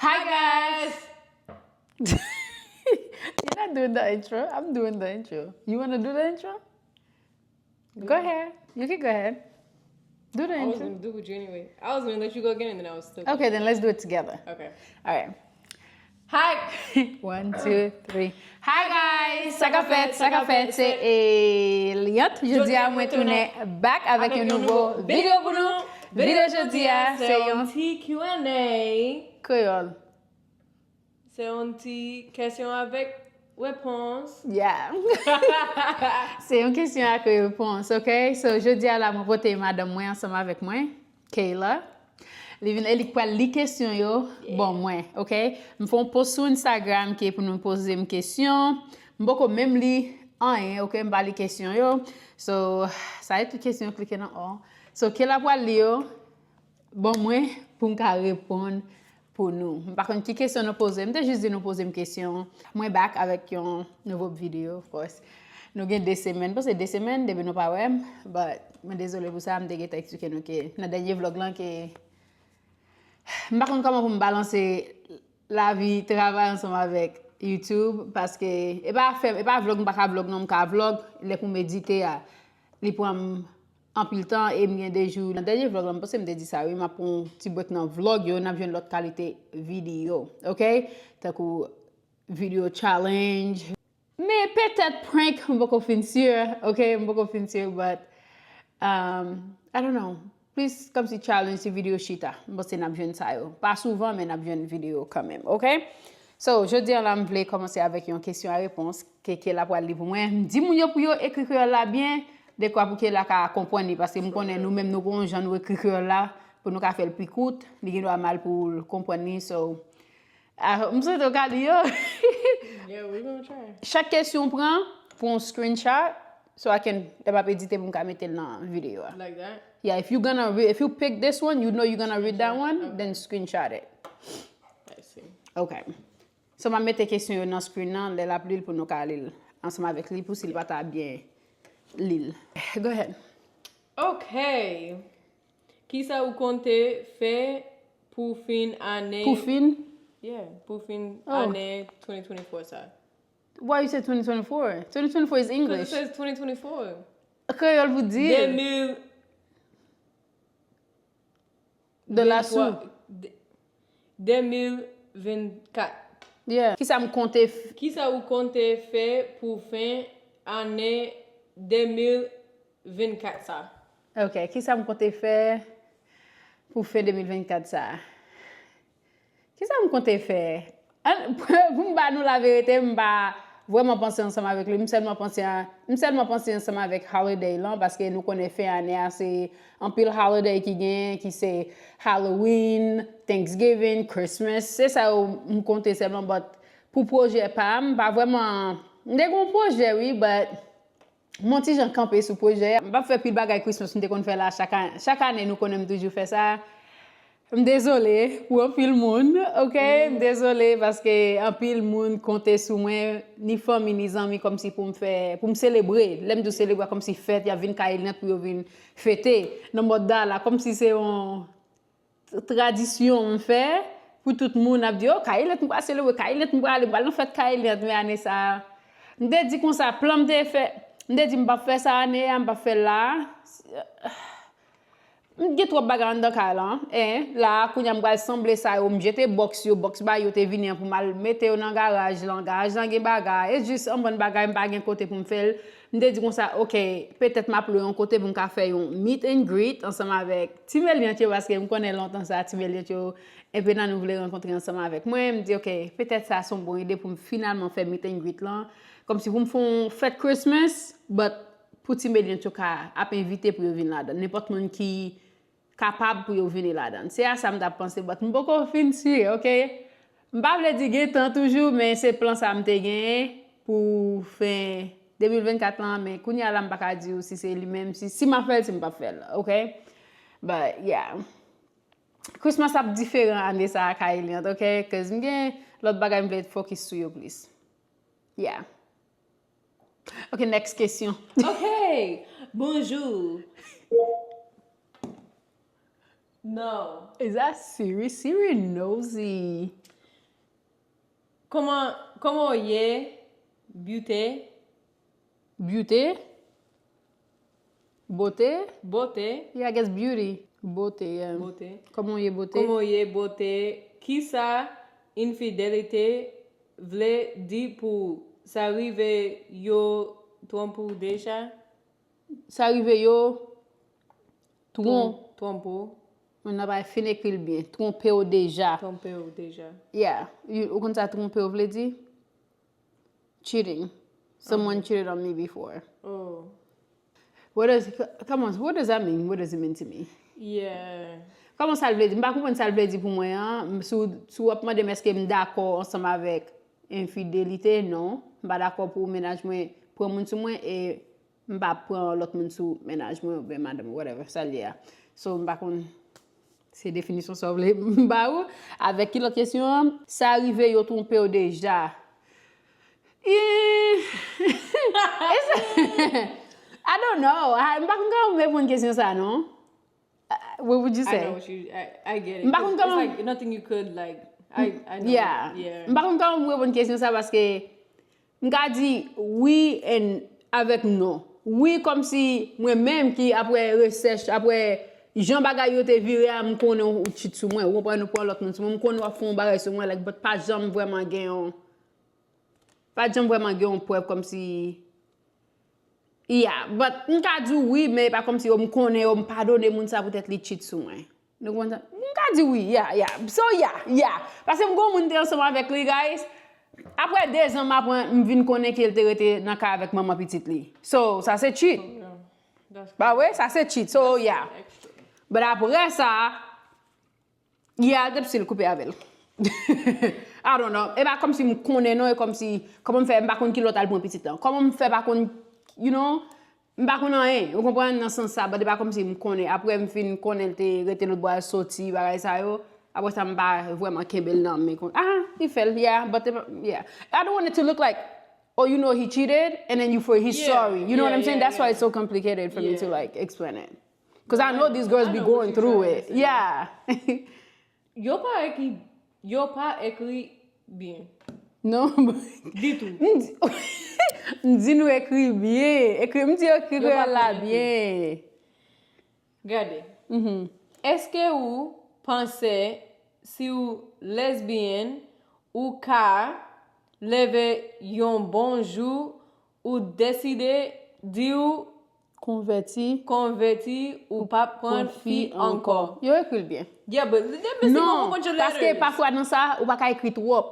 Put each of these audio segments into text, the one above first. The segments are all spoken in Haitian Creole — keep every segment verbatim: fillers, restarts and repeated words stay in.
Hi guys! You're not doing the intro. I'm doing the intro. You want to do the intro? Go ahead. You can go ahead. Do the I was intro. Gonna do it with you anyway. I was gonna let you go again and then I was still. Okay, then let's do it together. Okay. All right. Hi. One, two, three. Hi guys. Sa k ap fèt, sa k ap fèt, se Eliant. Jodi a mwen tounen back avèk yon nouvo videyo pou nou. Videyo jodi a se yon ti Q and A. Kreyòl. Se yon ti kesyon avèk repons. Yeah. Se yon kesyon ak repons, ok? So, jodi a la, mwen pote madanm mwen ansanm avèk mwen, Kayla. Li vin e li k pral li kesyon yo ban mwen, ok? M fè yon post sou Instagram ke pou nou poze m kesyon. M poko menm li anyen, ok? M pa li kesyon yo. So, sa e tout kesyon yo, klike nan all. So, Kayla pral li yo ban mwen pou m ka reponn pou nou. M pa konn ki kesyon nou poze m, te jis di nou poze m kesyon. Mwen back avèk yon nouvo videyo, of course. Nou gen de semèn, m panse de semèn depi nou pa wè m, but mwen dezole pou sa, m te gentan eksplike nou ke nan dènye vlog lan ke m pa konn kòman pou m balanse lavi travay ansanm avèk YouTube, paske e pa fè, e pa vlog, m pa ka vlog non, m ka vlog, lè pou m edite a, li pran m anpil tan e m gen de jou, nan dènye vlog la, m panse m te di sa wi, m ap pran yon ti break nan vlog yo, n ap jwenn lòt kalite videyo, ok? Tankou videyo challenge. Men petèt prank, m poko fin sure, ok? M poko fin sure, but, um, I don't know. Plis kòmsi challenge, ti videyo chita. M panse n ap jwenn sa yo. Pa souvan, men n ap jwenn videyo kanmenm, ok? So, jodi a la, m vle kòmanse avèk yon kesyon a repons ke Kayla pral li pou mwen. M di moun yo pou yo ekri kreyòl la byen, dekwa pou Kayla ka konprann li, paske m konnen nou menm nou gon jan nou ekri kreyòl la, pou nou ka fè l pi kout, li gen dwa mal pou l konprann li, so, ah, m swete w ka li yo. Yeah, we gonna try. Chak kesyon w pran, pran yon screenshot, so I can, lè m ap edite pou m ka mete l nan videyo a. Like that? Yeah, if you gonna re- if you pick this one, you know you're gonna read that one, then screenshot it. I see. Ok. So, m ap mete kesyon yo nan screen nan, lè l ap li l pou nou ka li l ansanm avèk li, pou si l pa ta byen li l. Go ahead. Ok. Kisa ou konte fè pou fin ane? Pou fin? Yeah, pou fin Oh. Ane twenty twenty-four sa. Why you say twenty twenty-four? Twenty twenty-four is Because it English. Says twenty twenty-four. Kreyòl pou di. Deux mille, De la sou. deux mille vingt-quatre. Yeah. Kisa m konte f- Kisa ou konte fè pou fin ane deux mille vingt-quatre sa? Ok, kisa m konte fè pou fin de mil vennkat sa? Kisa m konte fè? An- pou m ba nou laverite, m pa vrèman panse ansanm avèk li. M sèlman panse a, m sèlman panse ansanm avèk holiday lan, paske nou konnen fen ane a se anpil holiday ki genyen, ki se Halloween, Thanksgiving, Christmas. Se sa yo m konte sèlman, but pou pwojè pa m, m pa vrèman, m te gen yon pwojè wi, but mwen ti jan kanpe sou pwojè a. M p ap fè pil bagay Christmas m te konn fè la chak ane. Chak ane nou konnen m toujou fè sa. M dezole pou anpil moun, ok? M dezole paske anpil moun konte sou mwen, ni fanmi, ni zanmi, kòmsi pou m fè, pou m selebre. Lè m di w selebre, kòmsi fèt, y ap vin kay Eliant pou yo vin fete. Nan mòd Dala, kòmsi se yon tradisyon m fè pou tout moun ap di, oh, kay Eliant m pral selebre, kay Eliant m prale, m pral nan fèt kay Eliant, men ane sa a, m te di konsa, plan m te fè, m te di m p ap fè sa ane a, m p ap fè l la a. M gen twòp bagay anndan kay la, en, la a, kounye a m pral sanble sa yo, m jete bòks yo, bòks ba yo te vini an pou m al mete yo nan garaj lan, garaj lan gen bagay, e jis yon bann bagay, m pa gen kote pou m fè l. M te di konsa, ok, petèt m ap lwe yon kote pou m ka fè yon meet and greet ansanm avèk Team Eliant yo, paske m konnen lontan sa, Team Eliant yo, enpe nan nou vle rankontre ansanm avèk mwen. M di, ok, petèt sa se yon bon ide pou m finalman fè meet and greet lan. Kòmsi pou m fè yon fèt Christmas, but pou Team Eliant yo ka ap envite pou yo vin ladan. Nenpòt moun ki kapab pou yo vini ladan. Se a sa m t ap panse, but m poko fin si, ok? M pa vle di gen tan toujou, men se plan sa m te genyen pou fen de mil vennkat lan, men kounye a la m pa ka di w si se li menm, si, si m ap fè l, si m p ap fè l, ok? But, yeah. Christmas ap diferan ane sa a kay Eliant, ok? Cause m gen lòt bagay m vle focus sou yo plis. Yeah. Ok, next kesyon. Ok. Bonjou. No. Is that Siri? Siri nosy. Comment, comment est beauté? Beauté? Beauté? Beauté. Yeah, I guess beauty. Beauté, yeah. Beauté. Comment est beauté? Comment est beauté? Kisa infidelite vle di pou ou? Sa rive yo twonpe w deja? Sa rive yo twon. Twonpe w. Mwen nan pa fin ekri l byen. Twonpe w deja. Twonpe w deja. Yeah. You- Ou konn sa twonpe w vle di? Cheating. Someone cheated on me before. Oh. What does, come on, what does that mean? What does it mean to me? Yeah. Kòman sa l vle di? M pa konprann sa l vle di pou mwen an. Si w si w ap mande m èske m dakò ansanm avèk enfidelite, non. M pa dakò pou mennaj mwen pran moun sou mwen e m pa pran lòt moun sou mennaj mwen oubyen madanm mwen, whatever, sa l ye a. So, m pa konn se definisyon sa w vle m ba ou. Avèk ki lòt kesyon an? Sa rive yo twonpe w deja. Eh, it's- I don't know. I- M pa konn kòman reponn kesyon sa, non. Uh, what would you I say? know what you. I, I get it. M pa konn It's kòman- like nothing you could like. I, I know. Yeah. Yeah. M pa konn kòman m reponn kesyon sa paske m ka di wi and avèk non. Wi kòmsi mwen menm ki apre rechèch, apre jan bagay yo te vire a, m konnen ou cheat sou mwen. Ou konprann, ou pran lòt moun sou mwen. M konnen w ap fè yon bagay sou mwen, like, but pa janm vrèman gen yon pa janm vrèman gen yon prèv kòmsi Yeah, but m ka di w wi, men e pa kòmsi yo m konnen yo m padone moun sa poutèt li cheat sou mwen. Nou konprann sa? M ka di wi, yeah, yeah. So, yeah, yeah. Paske m gon moun te ansanm avèk li, guys. Apre de zan m aprann, m vin konnen ke l te rete nan kay avèk manman pitit li. So, sa se cheat. That's Ba we, sa se cheat. So, yeah. Extra. But apre sa, yeah, depi si l koupe avè l. I don't know. E pa kòmsi m konnen non, e kòmsi, kòman m fè, m pa konn ki lòt al pran pitit lan. Kòman m fè pa konn, you know, m pa konn anyen. Ou konprann nan sans sa, but e pa kòmsi m konnen. Apre m fin konnen l te rete lòt bò al soti, bagay sa yo. Apre sa, m pa vrèman kenbe l nan men kon, ah, li fè l, yeah, but e pa- yeah. I don't want it to look like, oh, you know he cheated, and then you for he's Yeah, sorry. You know what yeah, I'm saying? Yeah, That's why yeah. It's so complicated for me to Yeah. Like explain it. Because I know these girls I be know going what through you're it. trying to say. Yeah. Yo pa ekri, yo pa ekri byen. Non. Ditou. M di- m di nou ekri byen. Ekri, m di ekri Yo pa kreyòl la konn ekri. Byen. Gade. Èske ou panse si w lesbiyèn, ou ka leve yon bon jou, ou deside di w Konvèti. Konvèti, ou p ap pran fi ankò. Yo ekri l byen. Yeah, but they're missing a whole Non, bunch of paske letters. Pafwa nan sa, ou pa ka ekri twòp.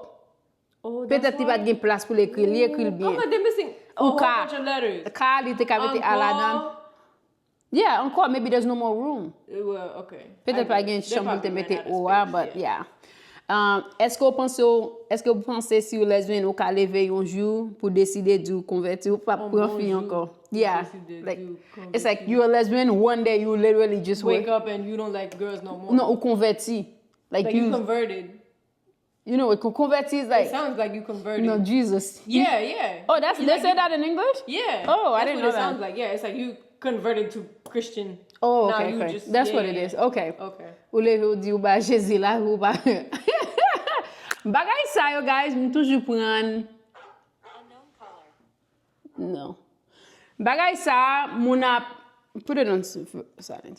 Oh, that's Petèt li pa t why. gen plas pou l ekri l, li ekri l Ooh, I'm byen. like, they're missing a Ou whole ka, bunch of letters. Ka, li te ka mete a ladan. Ankò. Yeah, ankò, maybe there's no more room. Eh, well, okay. Petèt I pa get gen it. They chanm pou l te probably mete ran out of o a, space, but yeah. Yeah. Um, èske w panse w, èske w panse si w lesbiyèn ou ka leve yon jou pou deside di w konvèti, ou p ap On pran bon fi jou, ankò? you Yeah. just did, Like, you it's like convèti. You're a lesbian, one day you literally just Wake wake up and you don't like girls no more. Non, ou konvèti. Like, Like you you, converted. You know, con- converti is It like, sounds like you converted. No, Jesus. Yeah, yeah. Oh, that's You they like say you- that in English? Yeah. Oh, I That's didn't what know it that. Sounds like. Yeah, it's like you converted to Christian. Oh, Now okay, you okay. Just, That's yeah, what it yeah, is. yeah. Okay. Okay. Ou leve ou di ou ba Jezi la, ou ba. Bagay sa yo, guys, m toujou pran. Non. Bagay sa, moun ap. Put it on silent.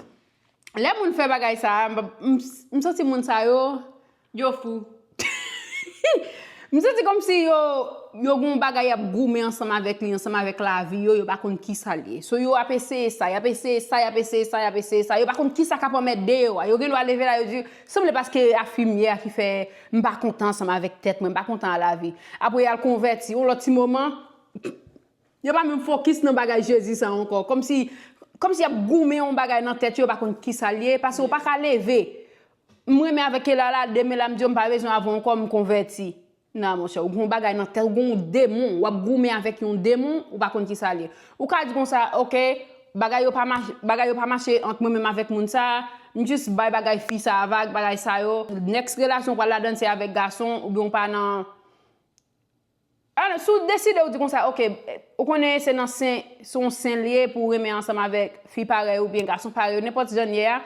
Lè moun fè bagay sa, m, m, m santi moun sa yo. Yo fou. M santi kòmsi yo, yo gon bagay y ap goumen ansanm avèk li, ansanm avèk lavi yo, yo pa konn kisa l ye. So yo ap eseye sa, y ap eseye sa, y ap eseye sa, y ap eseye sa. Yo pa konn kisa k ap anmède yo a. Yo gen dwa leve la, yo di, sanble paske a fimyè a ki fè m pa kontan ansanm avèk tèt mwen, m pa kontan a lavi. Apre y al konvèti, yon lòt ti moman, yo pa menm fokis nan bagay Jezi sa ankò. Kòmsi, kòmsi y ap goumen yon bagay nan tèt yo, yo pa konn kisa l ye, paske yo pa ka leve. M renmen avèk Kela la, demen la m di yo m pa bezwen avè w ankò, m konvèti. Nan, monchè, ou gon bagay nan tèt, ou gon demon, w ap goumen avèk yon demon, ou pa konn kisa l ye. Ou ka di konsa, ok, bagay yo pa mache, bagay yo pa mache ant mwen menm avèk moun sa, m jis bay bagay fi sa vag, bagay sa yo. Next relasyon ou pral ladann se avèk gason, oubyen ou pa nan Ah, si w deside, ou di konsa, ok, ou konnen se nan sen, se yon sen l ye pou w renmen ansanm avèk fi parèy ou byen gason parèy ou, nenpòt jan l ye a,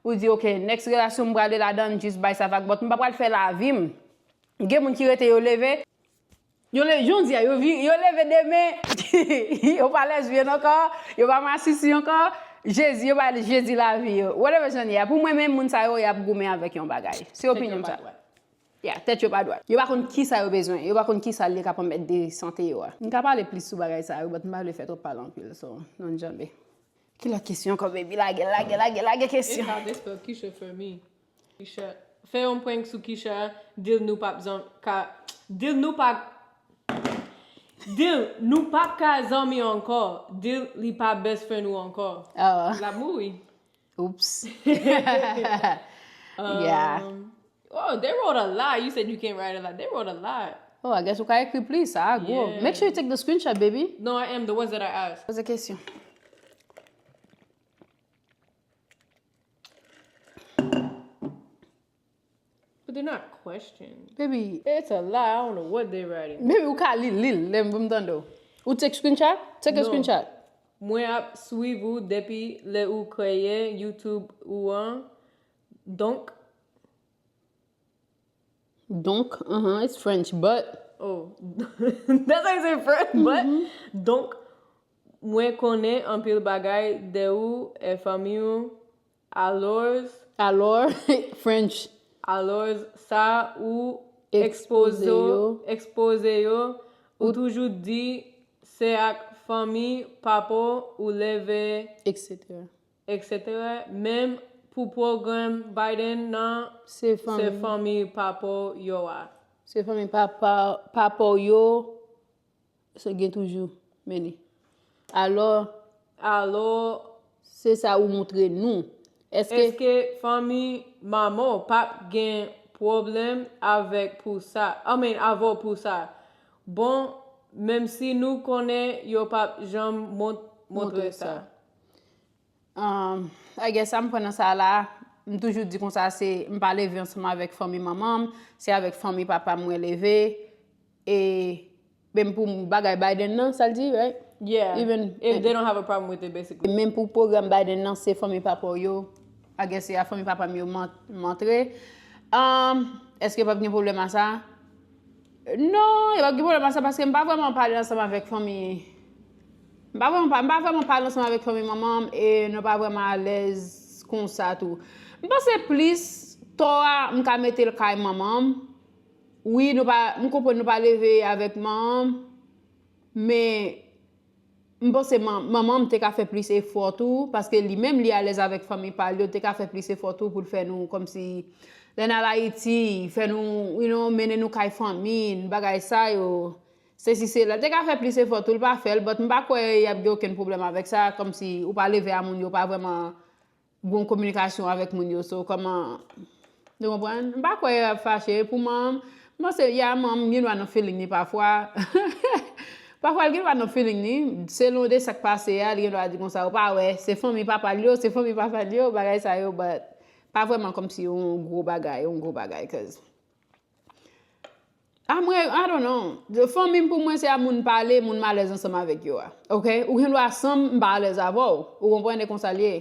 ou di, ok, next relasyon m prale ladan, jis bay sa vag, but m pa pral fè lavi m. Gen moun ki rete yo leve, Yo le, jan di a, yo, vi- yo leve demen, yo pa lèzbyèn ankò, yo pa masisi ankò, Jezi, yo pa Jezi lavi yo. Whatever jan ye a, pou mwen menm, moun sa yo, y ap goumen avèk yon bagay. Se opinyon m sa. Yeah, tèt yo pa dwat. Yo pa konn ki sa yo bezwen, yo pa konn ki sa li ka pèmèt de sante yo a. M ka pale plis sou bagay sa yo, but m pa vle fè twòp pale anpil, so, non janbe. Ki lòt kesyon ankò, baby? Lage, lage, lage, lage kesyon. How they spell Keisha for me? Keisha. Fè yon prank sou Keisha, deal nou pap zan ka deal nou pa deal nou pap ka zanmi ankò, deal li pa best friend ou ankò. Ah, La mouri. Oops. Yeah. Um, oh, they wrote a lot. You said you can't write a lot. They wrote a lot. Oh, I guess ou ka ekri plis, ah, gwo. Yeah. Make sure you take the screenshot, baby. No, I am the ones that I asked. Poze kesyon. But they're not questions. Baby, It's a lot. I don't know what they're writing. Baby, ou ka li, li l, lè m pou m tande w. Ou take screenshot? Take a No. Screenshot. Mwen ap swiv ou depi lè ou kreye YouTube ou an. Donk, Donk, uh-huh, it's French, but oh, that's how you say French, but donk mwen konnen anpil bagay de ou e fanmi ou. Alors, alors, French. Alors, sa ou Ekspoze ekspoze yo. Ekspoze yo, ou toujou di se ak fanmi papo ou leve, Et cetera. et cetera. Menm pou pwogram Biden nan, Se se fanmi. Fanmi papo yo a. Se fanmi papa, papa w yo. Se gen toujou. Meni. Alò, Alò, se sa ou montre nou. Èske èske fanmi manman w pap gen pwoblèm avèk pou sa? I mean, avè w pou sa? Bon, menm si nou konnen yo pap janm mont, montre sa. Um, I guess sa m pran nan sa la, m toujou di konsa se, m pa leve ansanm avèk fanmi manman m, se avèk fanmi papa m mwen leve, e menm pou bagay Biden nan, sa l di, right? Yeah. Even- If they don't have a problem with it, basically. Menm pou pwogram Biden nan, se fanmi papa w yo, I guess se a fanmi papa m yo m an- m antre. Um, èske p ap gen pwoblèm a sa? Non, e p ap gen pwoblèm a sa paske m pa vrèman pale ansanm avèk fanmi. M pa vrèman pa- m pa vrèman pale ansanm avèk fanmi manman m e nou pa vrèman alèz konsa tou. M panse plis tò a m ka mete l kay manman m. Wi, nou pa, m konprann nou pa leve avèk manman m, men m panse man- manman m te ka fè plis efò tou, paske li menm li alèz avèk fanmi pa l yo, te ka fè plis efò tou pou l fè nou kòmsi lè n al Ayiti, fè nou, you know, mennen nou kay fanmi n, bagay sa yo. Sesi sela, l te ka fè plis efò tou, l pa fè l, but m pa kwè y ap gen okenn pwoblèm avèk sa, kòmsi ou pa leve a moun yo pa vrèman gon kominikasyon avèk moun yo, so kòman, nou konprann? M pa kwè y ap fache pou manman m, m panse ya manman m gen dwa nan feeling li pafwa. Pafwa l gen dwa nan feeling li, selon de sa k pase a, li gen dwa di konsa, ou pa wè, se fanmi papa l yo, se fanmi papa l yo, bagay sa yo, but pa vrèman kòmsi yon gwo bagay, yon gwo bagay, cause a mwen, I don't know. Fanmi m pou mwen se a moun pale, moun m alèz ansanm avèk yo a. Ok? Ou gen dwa sanm m pa alèz avè w. Ou konprann e konsa l ye.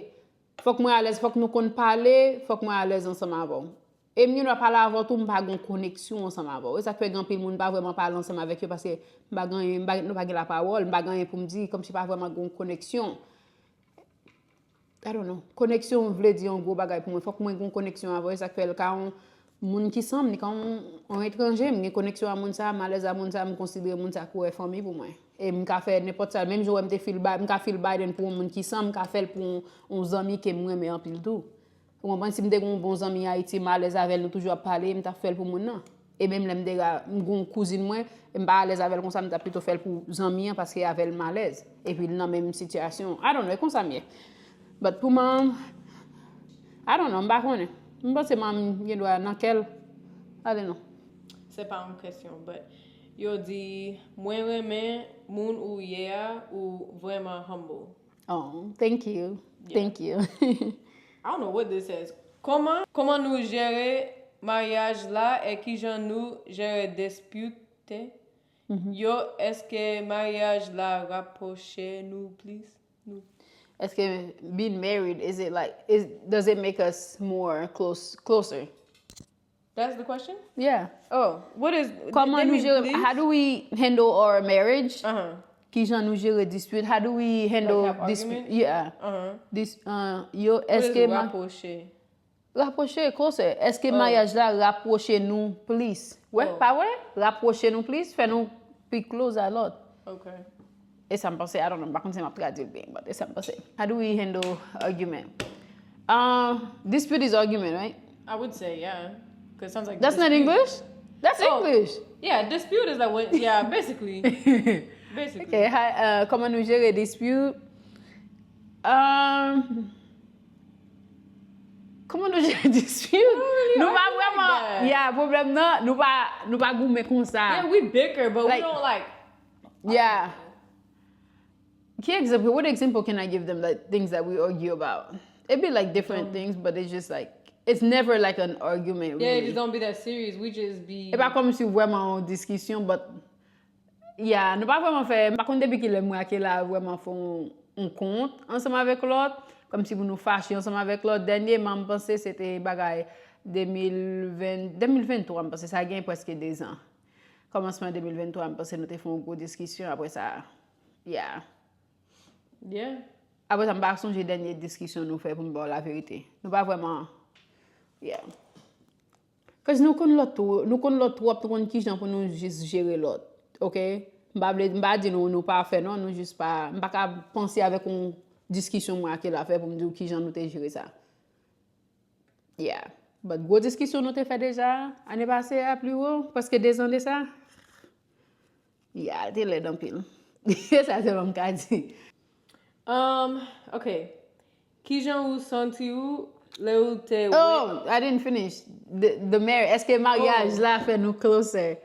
Fòk mwen alèz, fòk nou konn pale, fòk mwen alèz ansanm avè w. E m gen dwa pale avè w tou, m pa gen koneksyon ansanm avè w. E sa k fè gen anpil moun m pa vrèman pale ansanm avèk yo paske m pa gen, m pa, nou pa gen lapawòl, m pa gen anyen pou m di, kòmsi pa vrèman gen koneksyon. I don't know. Koneksyon vle di yon gwo bagay pou mwen. Fòk mwen gen yon koneksyon avè w. E sa k fè l ka yon moun ki san m, li ka yon, yon etranje. M gen koneksyon a moun sa, m alèz a moun sa, m konsidere moun sa kou e fanmi pou mwen. E m ka fè nenpòt sa. Menm jan w wè m te feel Bi- m ka feel Biden pou yon moun ki san m, m ka fè l pou yon, yon zanmi ke m renmen anpil tou. Ou konprann? Si m te gen yon bon zanmi Ayiti, m alèz avè l, nou toujou ap pale, m t ap fè l pou moun nan. E menm lè m te ka, m gen yon kouzin mwen, m pa alèz avè l konsa, m t ap pito fè l pou zanmi an paske avè l m alèz. Epi l nan menm sitiyasyon. I don't know, e konsa m ye. But pou manman m, I don't know, m pa konnen. M panse manman m gen dwa nan kè l. Ale non. Se pa yon kesyon, but yo di, mwen renmen moun ou ye a, ou vrèman humble. Oh, thank you. Thank you. I don't know what this says. Kòman, kòman nou jere maryaj la e kijan nou jere dispute yo? Èske maryaj la rapwoche nou plis? Nou. Èske being married, is it like, is, does it make us more close, closer? That's the question? Yeah. Oh, what is? Kòman nou jere? How do we handle our marriage? Uh-huh. Kijan nou jere dispute? How do we handle Like have dispute? Argument? Yeah. Uh-huh. Dis, uh, yo, What is èske ma- rapprocher? Rapwoche, konsè. Èske Oh. Maryaj la rapwoche nou plis? Wè, Oh. pa wè? Rapwoche nou plis, fè nou pi close a lòt. Okay. E sa m panse, I don't know, m pa konn si m ap tradui l byen, but e sa m panse. How do we handle argument? Uh, dispute is argument, right? I would say, yeah. Because it sounds like That's not dispute. English? That's Oh. English. Yeah, dispute is like when, yeah, basically. Basically. Okay, hi, uh, kòman nou jere dispute? Um, kòman nou jere dispute? really Nou pa argue like vrèman, that. Yeah, pwoblèm nan, nou pa, nou pa goumen konsa. Yeah, we bicker, but Like- we don't like. Yeah. Ki example? What example can I give them? Like things that we argue about. It'd be like different things, but it's just like it's never like an argument. Yeah, it Really. Just don't be that serious. We just be. E pa kòm si vrèman yon diskisyon, but yeah, nou pa vrèman fè, m pa konn depi kilè mwen ak Kayla vrèman fè yon, yon kont ansanm avèk lòt, kòm si pou nou fache ansanm avèk lòt. Dènyèman, m panse se te bagay de mil ven, de mil venntwa, m panse sa gen prèske de zan. Kòmansman de mil venntwa, m panse nou te fè yon gwo diskisyon apre sa. Yeah. Yeah. Apre sa, m pa sonje dènye diskisyon nou fè pou m ba w laverite. Nou pa vrèman. Yeah. Cause nou konn lòt tou, nou konn lòt twòp, nou konn kijan pou nou jis jere lòt. Ok? M pa vle, m pa di nou, nou pafè non, nou jis pa, m pa ka panse avèk yon diskisyon mwen ak Kayla fè pou m di w kijan nou te jere sa. Yeah. But gwo diskisyon nou te fè deja, ane pase a, pli wo, prèske de zan de sa. Yeah, te lèd anpil. E sa sèlman m ka di. Um, okay. Kijan ou santi ou lè ou te wè? Oh, I didn't finish. The, the marriage, èske maryaj Oh. la fè nou closer?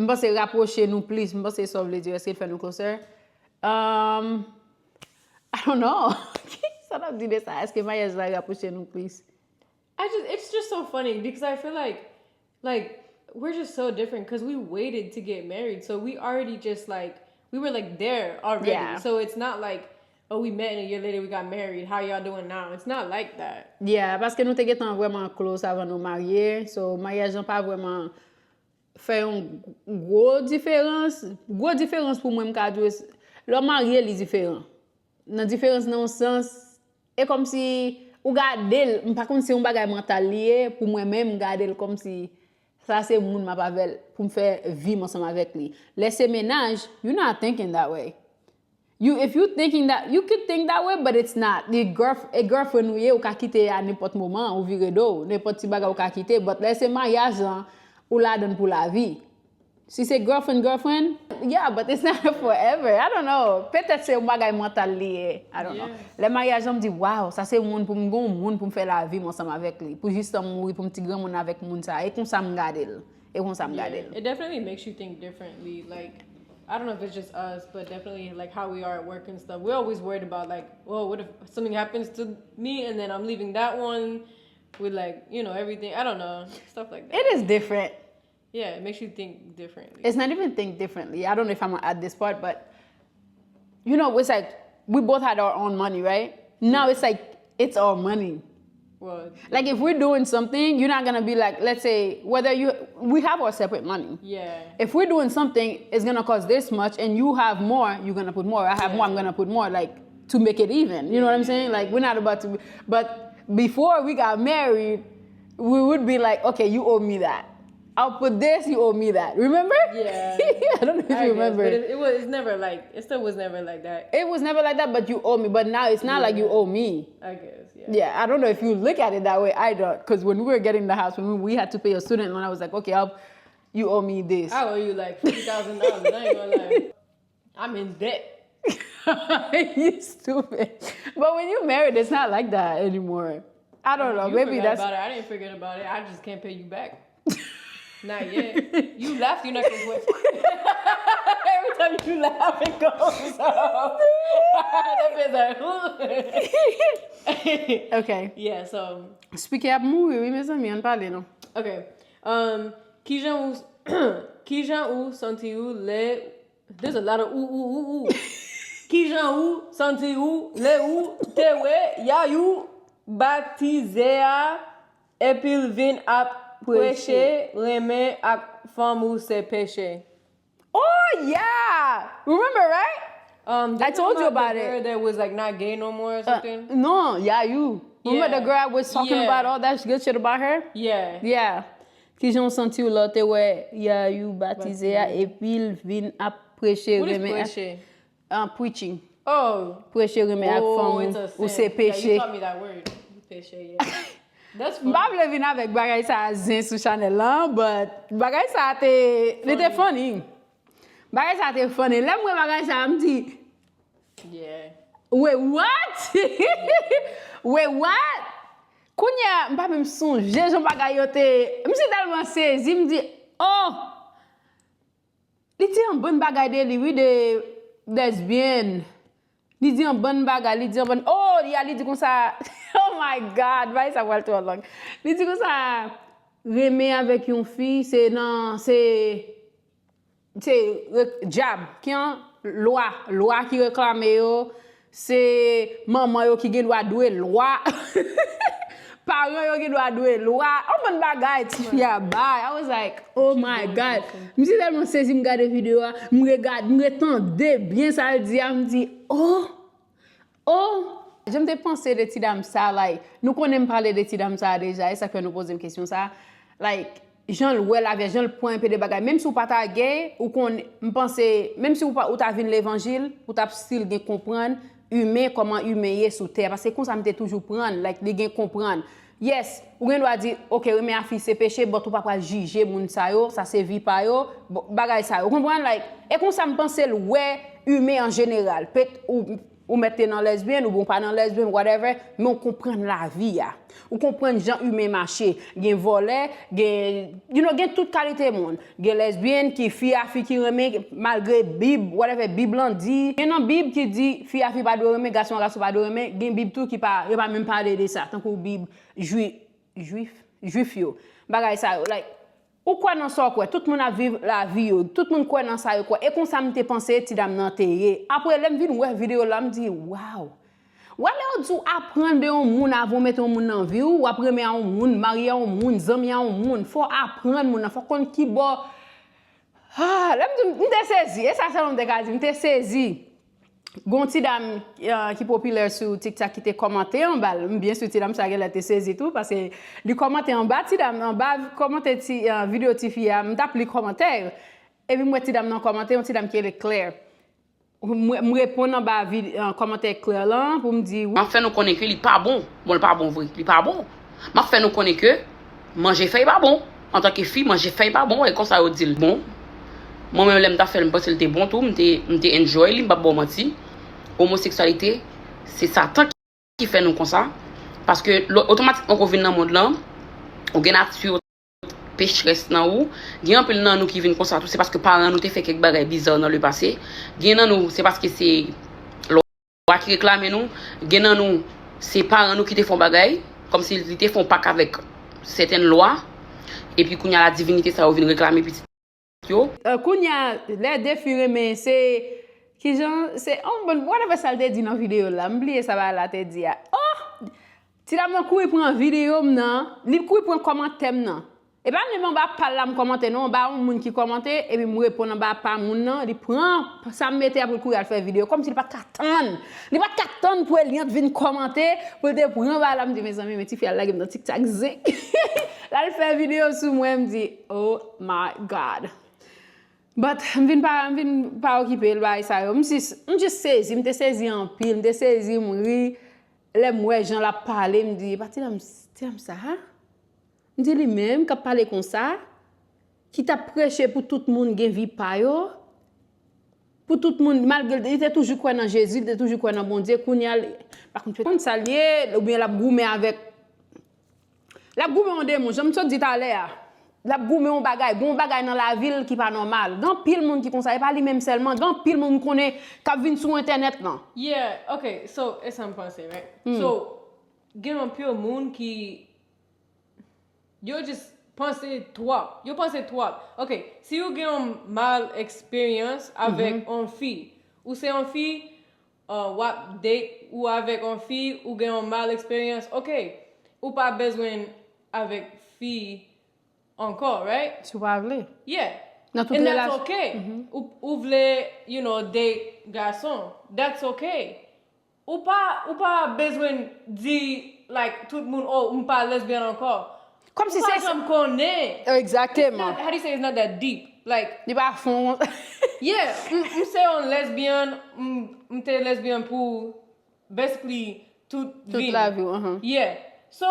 M panse rapwoche nou plis, m panse sa w vle di, èske l fè nou closer? Um, I don't know. Sa n ap di de sa? Èske maryaj la rapwoche nou plis? I just, it's just so funny because I feel like, like, we're just so different because we waited to get married. So we already just like, we were like there already. Yeah. So it's not like, oh, we met and a year later we got married. How y'all doing now? It's not like that. Yeah, paske nou te gentan vrèman close avan nou marye. So, maryaj lan pa vrèman fè yon gwo diferans. Gwo diferans pou mwen, m ka di w, lè w marye, li diferan. Nan diferans nan yon sans, e kòmsi ou gade l, m pa konn si yon bagay mantal li ye, pou mwen menm, m gade l kòmsi sa se moun m ap avè l pou m fè vi m ansanm avèk li. Lè se mennaj, you not thinking that way. You, if you thinking that, you could think that way, but it's not. E girlf-, e girlfriend ou ye, ou ka kite a nenpòt moman, ou vire do, nenpòt ti bagay ou ka kite, but lè se maryaj lan, ou ladan l pou lavi. Si se girlfriend, girlfriend, yeah, but it's not forever. I don't know. Petèt se yon bagay mantal li ye. I don't know. Yeah. Lè maryaj lan, m di, wow, sa se moun pou m gen yon moun pou m fè lavi m ansanm avèk li. Pou jis tan m mouri, pou m ti granmoun avèk moun sa. E konsa m gade l. E konsa m gade Yeah, l. it definitely makes you think differently. Like, I don't know if it's just us, but definitely like how we are at work and stuff. We're always worried about like, oh, what if something happens to me and then I'm leaving that one with like, you know, everything. I don't know, stuff like that. It is different. Yeah, it makes you think differently. It's not even think differently. I don't know if I'm gonna add this part, but you know, it's like we both had our own money, right? Now it's like it's our money. Well, Like if we're doing something, you're not gonna be like, let's say, whether you, we have our separate money. Yeah. If we're doing something, it's gonna cost this much, and you have more, you're gonna put more. I have more, I'm gonna put more, like to make it even. You know what I'm saying? Like we're not about to. But before we got married, we would be like, okay, you owe me that. I'll put this, you owe me that. Remember? Yeah. I don't know if I you guess, remember. But it, it was. It's never like. It still was never like that. It was never like that, but you owe me. But now it's not like you owe me. I guess. Yeah. Yeah, I don't know if you look at it that way. I don't, because when we were getting the house, when we, we had to pay a student loan, I was like, okay, I'll, you owe me this. I owe you like fifty thousand dollars. I ain't gonna lie. I'm in debt. You stupid. But when you married, it's not like that anymore. I don't know. You Maybe forgot that's about it. I didn't forget about it. I just can't pay you back. Not yet. You laugh, you're not gonna sweat. Every time you laugh, it goes up. That bitch like, ooh. Okay. Yeah, so Speaker ap mouri, wi, mezanmi, ann pale non. Okay. Um, kijan ou kijan ou santi ou lè There's a lot of ooh ooh ooh ooh. Kijan ou santi ou lè ou te wè yayou batize a epi l vin ap Preche, renmen ak fanm ou se peche. Oh yeah! Remember, right? Um, I told you about it. That was like not gay no more or something. Uh, no, yeah, you. Remember yeah. the girl I was talking yeah. about all that good shit about her? Yeah. Yeah. Kijan w santi w lè w te wè Yayou batize a epi l vin ap preche renmen ak uh, preaching. Oh. Preche renmen ak fanm ou se peche. M pa vle vin avèk bagay sa a zen sou chanèl lan, but bagay sa a te li te funny. Bagay sa a te funny. Lè m wè bagay sa a m di Yeah. Wait, what? Wait, what? Kounye a, m pa menm sonje jan bagay yo te. M si tèlman sezi, m di, oh! Li di yon bann bagay de li, wi, de lèzbyèn. Li di yon bann bagay, li di yon bann. Oh, ya, li di konsa. Oh my God, bagay sa pral twò long. Li di konsa, renmen avèk yon fi, se nan, se. Se dyab ki an lwa, lwa ki reklame yo, se manman yo ki gen dwa dwe lwa, paran yo gen dwa dwe lwa, yon bann bagay tifi a bay. I was like, oh my God. M si tèlman sezi m gade videyo a, m regade, m retande byen sa l di a, m di, oh. Oh, jan m te panse de ti dam sa, like, nou konnen m pale de ti dam sa deja, e sa k fè nou poze m kesyon sa. Like, jan l wè lavi a, jan l pran enpe de bagay. Menm si w pa ta gay, ou konn, m panse, menm si w pa, ou ta vin levanjil, ou t ap still gen konprann imen, kòman imen ye sou tè. Paske konsa m te toujou prann, like, li gen konprann. Yes, ou gen dwa di, ok, renmen a fi se peche, but ou pa pral jije moun sa yo, sa se vi pa yo, bagay sa yo. Ou konprann? Like, e konsa m panse l wè imen an jeneral. Pet, ou, ou mèt te nan lèzbyèn, oubyen ou pa nan lèzbyèn, whatever, men ou konprann lavi a. Ou konprann jan imen mache. Gen vòlè, gen, you know, gen tout kalite moun. Gen lèzbyèn ki fi a fi ki renmen, malgre Bib, whatever Bib lan di. Gen nan Bib ki di fi a fi pa dwe renmen, gason a gason pa dwe renmen. Gen Bib tou ki pa, yo pa menm pale de sa. Tankou Bib jwi, jwif, jwif yo. Bagay sa yo. Like, ou kwè nan sa w kwè. Tout moun ap viv lavi yo. Tout moun kwè nan sa yo kwè. E konsa m te panse ti dam nan te ye. Apre, lè m vin wè videyo la, m di, wow. Wè lè yo di w aprann de yon moun avan w mete yon moun nan vi w, w ap renmen a yon moun, marye a yon moun, zanmi a yon moun. Fò w aprann moun nan, fò w konn kibò. Ah, lè m di m te sezi, e sa sèlman m te ka di, m te sezi. Gon ti dam uh, ki popilè sou TikTok ki te kòmante anba l. M byen si ti dam sa genlè te sezi tou, paske li kòmante anba ti dam, anba kòmante ti uh, videyo tifi a, m t ap li kòmantè yo. Epi m wè ti dam nan kòmante, yon ti dam ki rele Claire. M reponn anba kòmantè Claire lan pou m di wi. M ap fè nou konnen ke li pa bon. Bon, li pa bon vre. Li pa bon. M ap fè nou konnen ke manje fèy pa bon. Antanke fi, manje fèy pa bon. E konsa yo di l bon. Mwen menm lè m t ap fè l, m panse l te bon tou. M te, m te enjoy li, m p ap ba w manti. Omoseksyalite, se Satan ki fè nou konsa. Paske otomatikman ke w vin nan mond lan, ou gen nati pechrès nan ou. Gen anpil nan nou ki vin konsa tou, se paske paran nou te fè kèk bagay biza nan lepase. Gen nan nou, se paske se lwa ki reklame nou. Gen nan nou, se paran nou ki te fè yon bagay, kòmsi li te fè yon pak avèk sèten lwa. Epi kounye a la divinite sa yo vin reklame pitit yo. Kounye a, lè de fi renmen, se kijan, se yon bon, whatever sa l te di nan videyo la, m bliye sa bagay la te di a. Oh! Ti dam nan kouri pran videyo m nan, li kouri pran kòmantè m nan. E pa menm anba pa l la m kòmante non, anba yon moun ki kòmante, epi m reponn anba pa moun nan, li pran sa m mete a pou l kouri al fè videyo, kòmsi li pa t ka tann. Li pa t ka tann pou Eliante vin kòmante, pou l te pran bagay la, m di, mezanmi, men tifi a lage m nan TikTok zen. L al fè videyo sou mwen, m di, oh my God. But m vin pa, m vin pa okipe l bagay sa yo. M jis, m jis sezi, m te sezi anpil, m te sezi, m ri. Lè m wè jan l ap pale, m di, pa ti dam, ti dam sa a? M di li menm k ap pale konsa, ki t ap preche pou tout moun gen vi pa yo, pou tout moun, malgre li te toujou kwè nan Jezi, li te toujou kwè nan Bondye, kounye a, li pa konn, konn sa l ye, oubyen l ap goumen avèk, l ap goumen yon demon, jan m sot di talè a. L ap goumen yon bagay, gen yon bagay nan lavi l ki pa nòmal. Gen anpil moun ki konsa, e pa li menm sèlman, gen anpil moun m konnen k ap vin sou entènèt lan. Yeah, ok, so, e sa m panse, right? So, gen anpil moun ki, yo just panse twòp. Yo panse twòp. Ok, si ou gen yon mal eksperyans avèk yon fi, ou se yon fi, uh, w ap date ou avèk yon fi, ou gen yon mal eksperyans, ok, ou pa bezwen avèk fi ankò, right? Si w pa vle. Yeah. Nan tout And that's relasyon. Okay. Ou, ou vle, you know, date gason. That's okay. Ou pa, ou pa bezwen di, like, tout moun, oh, m pa lesbian ankò. Kòm si Ou pa se. Janm konnen. Egzakteman. How do you say it's not that deep? Like, Li pa fon. yeah, m, m se yon lesbian, m, m te lesbian pou basically tout Tout vi m. Lavi w, uh-huh. Yeah. So,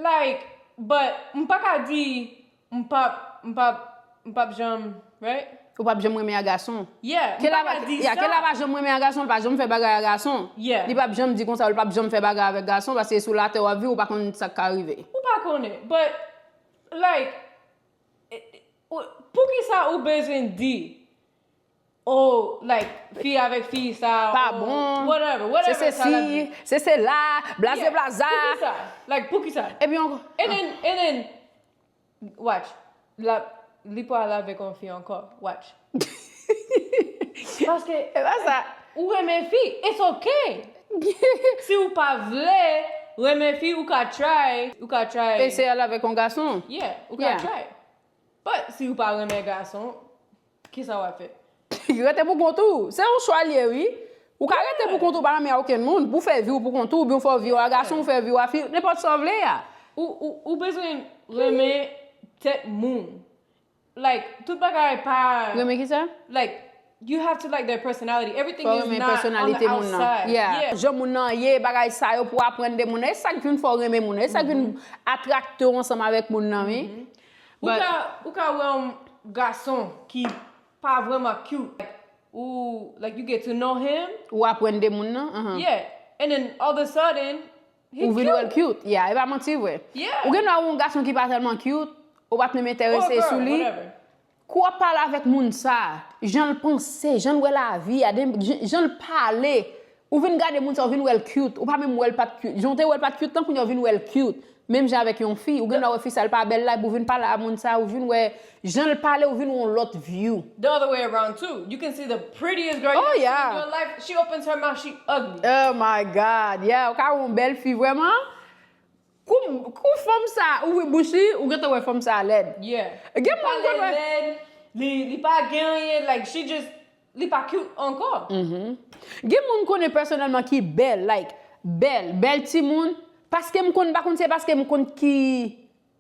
like, but m pa ka di m pap, m pap, m pap janm, right? Ou pap janm renmen a gason. Yeah, m Kela pa ka di ya, sa. Kela pa janm renmen a gason, li pa janm fè bagay a gason. Yeah. Li pap janm di konsa, li pap janm fè bagay avèk gason, paske sou latè w ap viv, ou pa konn sa k ka rive. Ou pa konnen, but, like, eh, eh, ou- poukisa ou bezwen di, oh, like, fi avèk fi sa, Pa oh, bon. Whatever, Se whatever, se sa l ap si, di. se se la, blaze Yeah. blaza. Poukisa? Like, poukisa? Epi ankò. And then, and then, watch. La, li pral avèk yon fi ankò. Watch. Paske E pa sa. Ou renmen fi, it's okay. Si ou pa vle renmen fi, ou ka try, ou ka try. Eseye al avèk yon gason. Yeah, ou ka Yeah. Try. But si ou pa renmen gason, kisa w ap fè? Rete pou kont ou. Se yon chwa l ye, wi. Ou ka rete pou kont ou, pa renmen a okenn moun. Pou fè vi w pou kont ou, oubyen w fè vi w a gason, ou fè vi w a fi, nenpòt sa w vle a. Ou, ou, ou bezwen renmen tèt moun. Like, tout bagay pa. Renmen ki sa? Like, you have to like their personality. Everything Fò is renmen not on pèsonalite the moun nan. Outside. Yeah. Jan moun nan ye, bagay sa yo pou aprann de moun nan. E sa k vin fè w renmen moun nan. E sa k vin atrakte w ansanm avèk moun nan, wi. Ou ka, ou ka wè yon gason ki pa vrèman cute. Ou, like, you get to know him. Ou aprann de moun nan. Uh-huh. Yeah. And then all of a sudden, he Ou vin cute. Wè l cute. Yeah, e pa manti vre. Yeah. Ou gen dwa wè yon gason ki pa tèlman cute, ou pa t menm enterese Oh, girl, sou li. Whatever. Kou w ap pale avèk moun sa, jan l panse, jan l wè lavi a, de- jan jan l pale, ou vin gade moun sa, ou vin wè l cute, ou pa menm wè l pa t cute. Jan w te wè l pa t cute, tan kounye a w vin wè l cute. Menm jan avèk yon fi, ou gen dwa wè fi sa, l pa bèl la, epi w vin pale a moun sa, ou vin wè jan l pale, ou vin wè yon lòt view. The other way around too. You can see the prettiest girl Oh, you ever yeah. See in your life. She opens her mouth, she ugly. Oh my God, yeah, ou ka wè yon bèl fi vrèman. Kou, kou fanm sa ouvri bouch li, ou gentan wè fanm sa lèd. Yeah. Gen Li pa moun konn wè- lèd, li, li pa gen anyen, like, she just, li pa cute ankò. Gen moun konnen pèsonèlman ki bèl, like, bèl, bèl timoun, paske m konn, pa konn se paske m konn ki,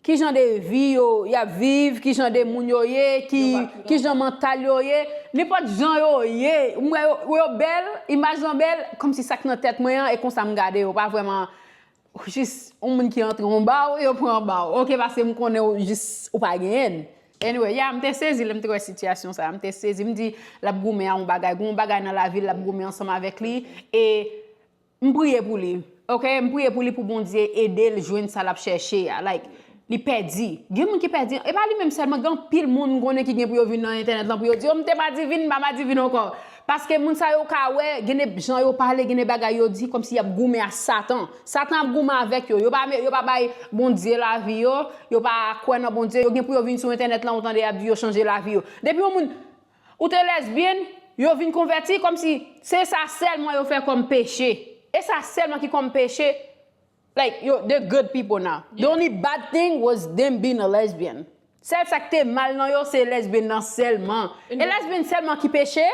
ki jan de vi yo, y ap viv, ki jan de moun yo ye, ki, Yo pa cute ki jan mantal yo ye, nenpòt jan yo ye, m wè yo, yo bèl, imaj lan bèl, kòmsi sa k nan tèt mwen an, e konsa m gade yo, pa vrèman, jis yon moun ki antre yon ba w, yo pran ba w. Ok, paske m konnen w jis, ou pa genyen. Anyway, yeah, m te sezi lè m te wè sitiyasyon sa. M te sezi, m di, l ap goumen a yon bagay. Gon bagay nan lavi l, l ap goumen ansanm avèk li. E m priye pou li. Ok, m priye pou li pou Bondye ede l jwenn sa l ap chèche a. Like, li pèdi. Gen moun ki pèdi. E pa li menm sèlman, gen anpil moun m konnen ki gen pou yo vin nan entènèt lan pou yo di, oh, m te madivin, m pa madivin ankò. Paske moun sa yo ka wè, gen de jan yo pale, gen de bagay yo di, kòmsi y ap goumen a Satan. Satan ap goumen avèk yo. Yo pa, yo pa bay Bondye lavi yo, yo pa kwè nan Bondye, yo gen pou yo vin sou entènèt lan, ou tande y ap di yo chanje lavi yo. Depi yon moun, ou te lèzbyèn, yo vin konvèti, kòmsi se sa sèlman yo fè kòm peche. E sa sèlman ki kòm peche, like, yo, they're good people now. The only bad thing was them being a lesbian. Sèl sa k te mal nan yo, se lèzbyèn nan sèlman. E lèzbyèn sèlman ki peche?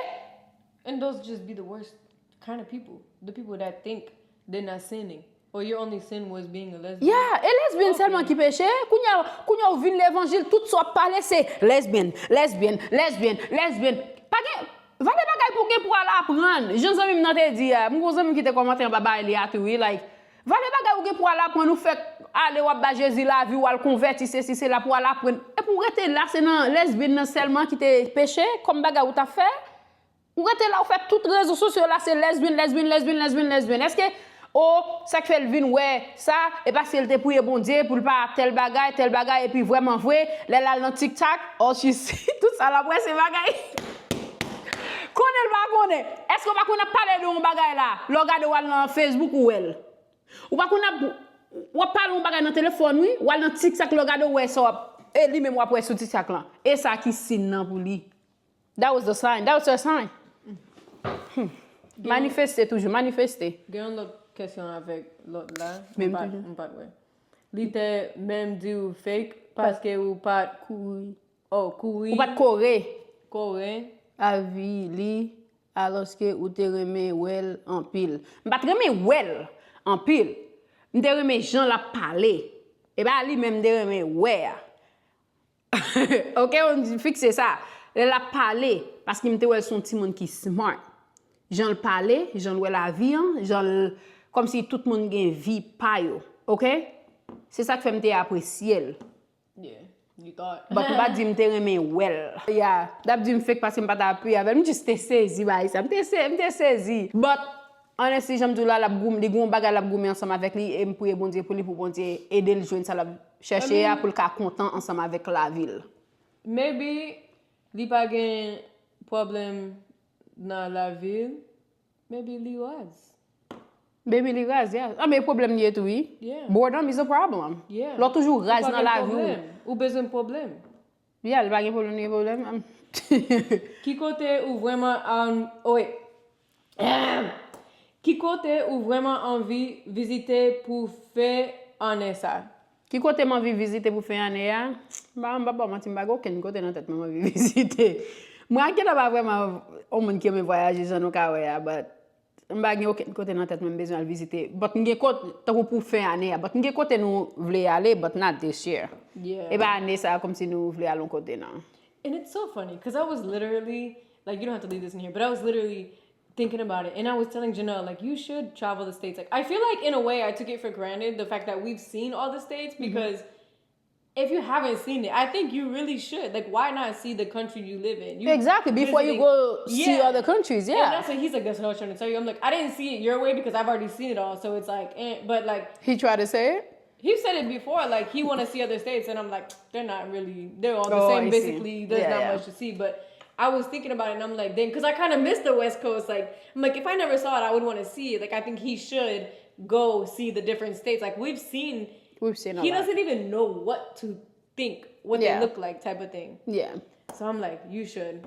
And those just be the worst kind of people. The people that think they're not sinning. Or your only sin was being a lesbian. Yeah, e lèzbyèn sèlman ki peche. Kounye a, kounye a ou vin levanjil, tout sa w ap pale se lèzbyèn, lèzbyèn, lèzbyèn, lèzbyèn. Pa gen, vale bagay pou gen pou al aprann. Jan zanmi m nan te di a, m gon zanmi m ki te kòmante anba bagay li a tou, wi, like, vale bagay ou gen pou al aprann, ou fèk ale, w ap ba Jezi lavi w, al konvèti, sesi, sela, pou al aprann. Epi w rete la, se nan lèzbyèn nan sèlman ki te peche, kòm bagay ou t ap fè. Ou rete la, ou fè tout rezo sosyo la, se lèzbyèn, lèzbyèn, lèzbyèn, lèzbyèn, lèzbyèn. Èske, o, sa k fè l vin wè sa, e paske l te priye Bondye pou l pa tèl bagay, tèl bagay, epi vrèman vre, lè l al nan TikTok, o, si, si, tout sa l ap wè se bagay. Konnen l pa konnen. Èske w pa konn ap pale de yon bagay la? Lè w gade w al nan Facebook ou wè l. Ou pa konn ap, w ap pale yon bagay nan telefòn, wi, w al nan TikTok, lè w gade w wè sa w ap, e li menm w ap wè sou TikTok lan. E sa ki siy nan pou li. That was the sign. That was her sign. Hmm. Manifeste toujou, manifeste. Gen yon lòt kesyon avèk lòt la. Menm M pa, toujou. M pa t wè. Li te menm di w fake, Paske ou pa t kouri. Oh, kouri. Ou pa t kore. Kore. Avili, alòske ou te renmen wè l anpil. M pa t renmen wè l anpil. M te renmen jan l ap pale. E pa li menm m te renmen wè a. Ok, on di fikse sa. Lè l ap pale, paske m te wè l se yon timoun ki smart. Jan l pale, jan l wè lavi an, jan l, kòmsi tout moun gen vi pa yo. Ok? Se sa k fè m te apresye l. Yeah, you thought. But m pa di m te renmen wè l. Yeah, l ap di m fake paske m pa t apiye avè l. M just te sezi bay sa. M te se, m te sezi. But, honestly, jan m di w la, l ap goumen, li gen yon bagay l ap goumen ansanm avèk li, e m priye Bondye pou li, pou Bondye ede l jwenn sa l ap chèche a, pou l ka kontan ansanm avèk lavi l. Maybe li pa gen pwoblèm nan lavi l, maybe li raz. Baby, li raz, yeah. Ah, men pwoblèm li ye tou, wi. Yeah. Boredom is a problem. Yeah. Lè w toujou raz nan lavi w. Ou bezwen pwoblèm. Yeah, li pa gen pwoblèm, li gen pwoblèm. Ki kote ou vrèman an... Oh, wait. Ki kote ou vrèman anvi vizite pou fen ane sa? Ki kote m anvi vizite pou fen ane a? M pa, m pa ba w manti, m pa gen okenn kote nan tèt mwen m anvi vizite. Mwen ak Keda pa vrèman yon moun ki renmen vwayaje jan nou ka wè a, but m pa gen okenn kote nan tèt mwen m bezwen al vizite. But m gen kote, tankou pou fen ane a, but m gen kote nou vle ale, but not this year. Yeah. E pa ane sa a kòmsi nou vle al yon kote, non. And it's so funny because I was literally, like, you don't have to leave this in here, but I was literally thinking about it, and I was telling Janelle, like, you should travel the states. Like, I feel like in a way I took it for granted, the fact that we've seen all the states, because if you haven't seen it, I think you really should. Like, why not see the country you live in? You Exactly. Before you visiting- go see Yeah. other countries, And yeah. That's what he's like, that's what I was trying to tell you. I'm like, I didn't see it your way because I've already seen it all. So it's like, eh, but like, He tried to say it. He said it before, like, he want to see other states, and I'm like, they're not really, they're all the Oh, same I see. Basically. There's Yeah, not yeah. Much to see, but I was thinking about it, and I'm like, dang, because I kind of missed the West Coast. Like, I'm like, if I never saw it, I would want to see it. Like, I think he should go see the different states. Like, we've seen, We've seen a he lot. Doesn't even know what to think, what Yeah. They look like, type of thing. Yeah. So I'm like, you should.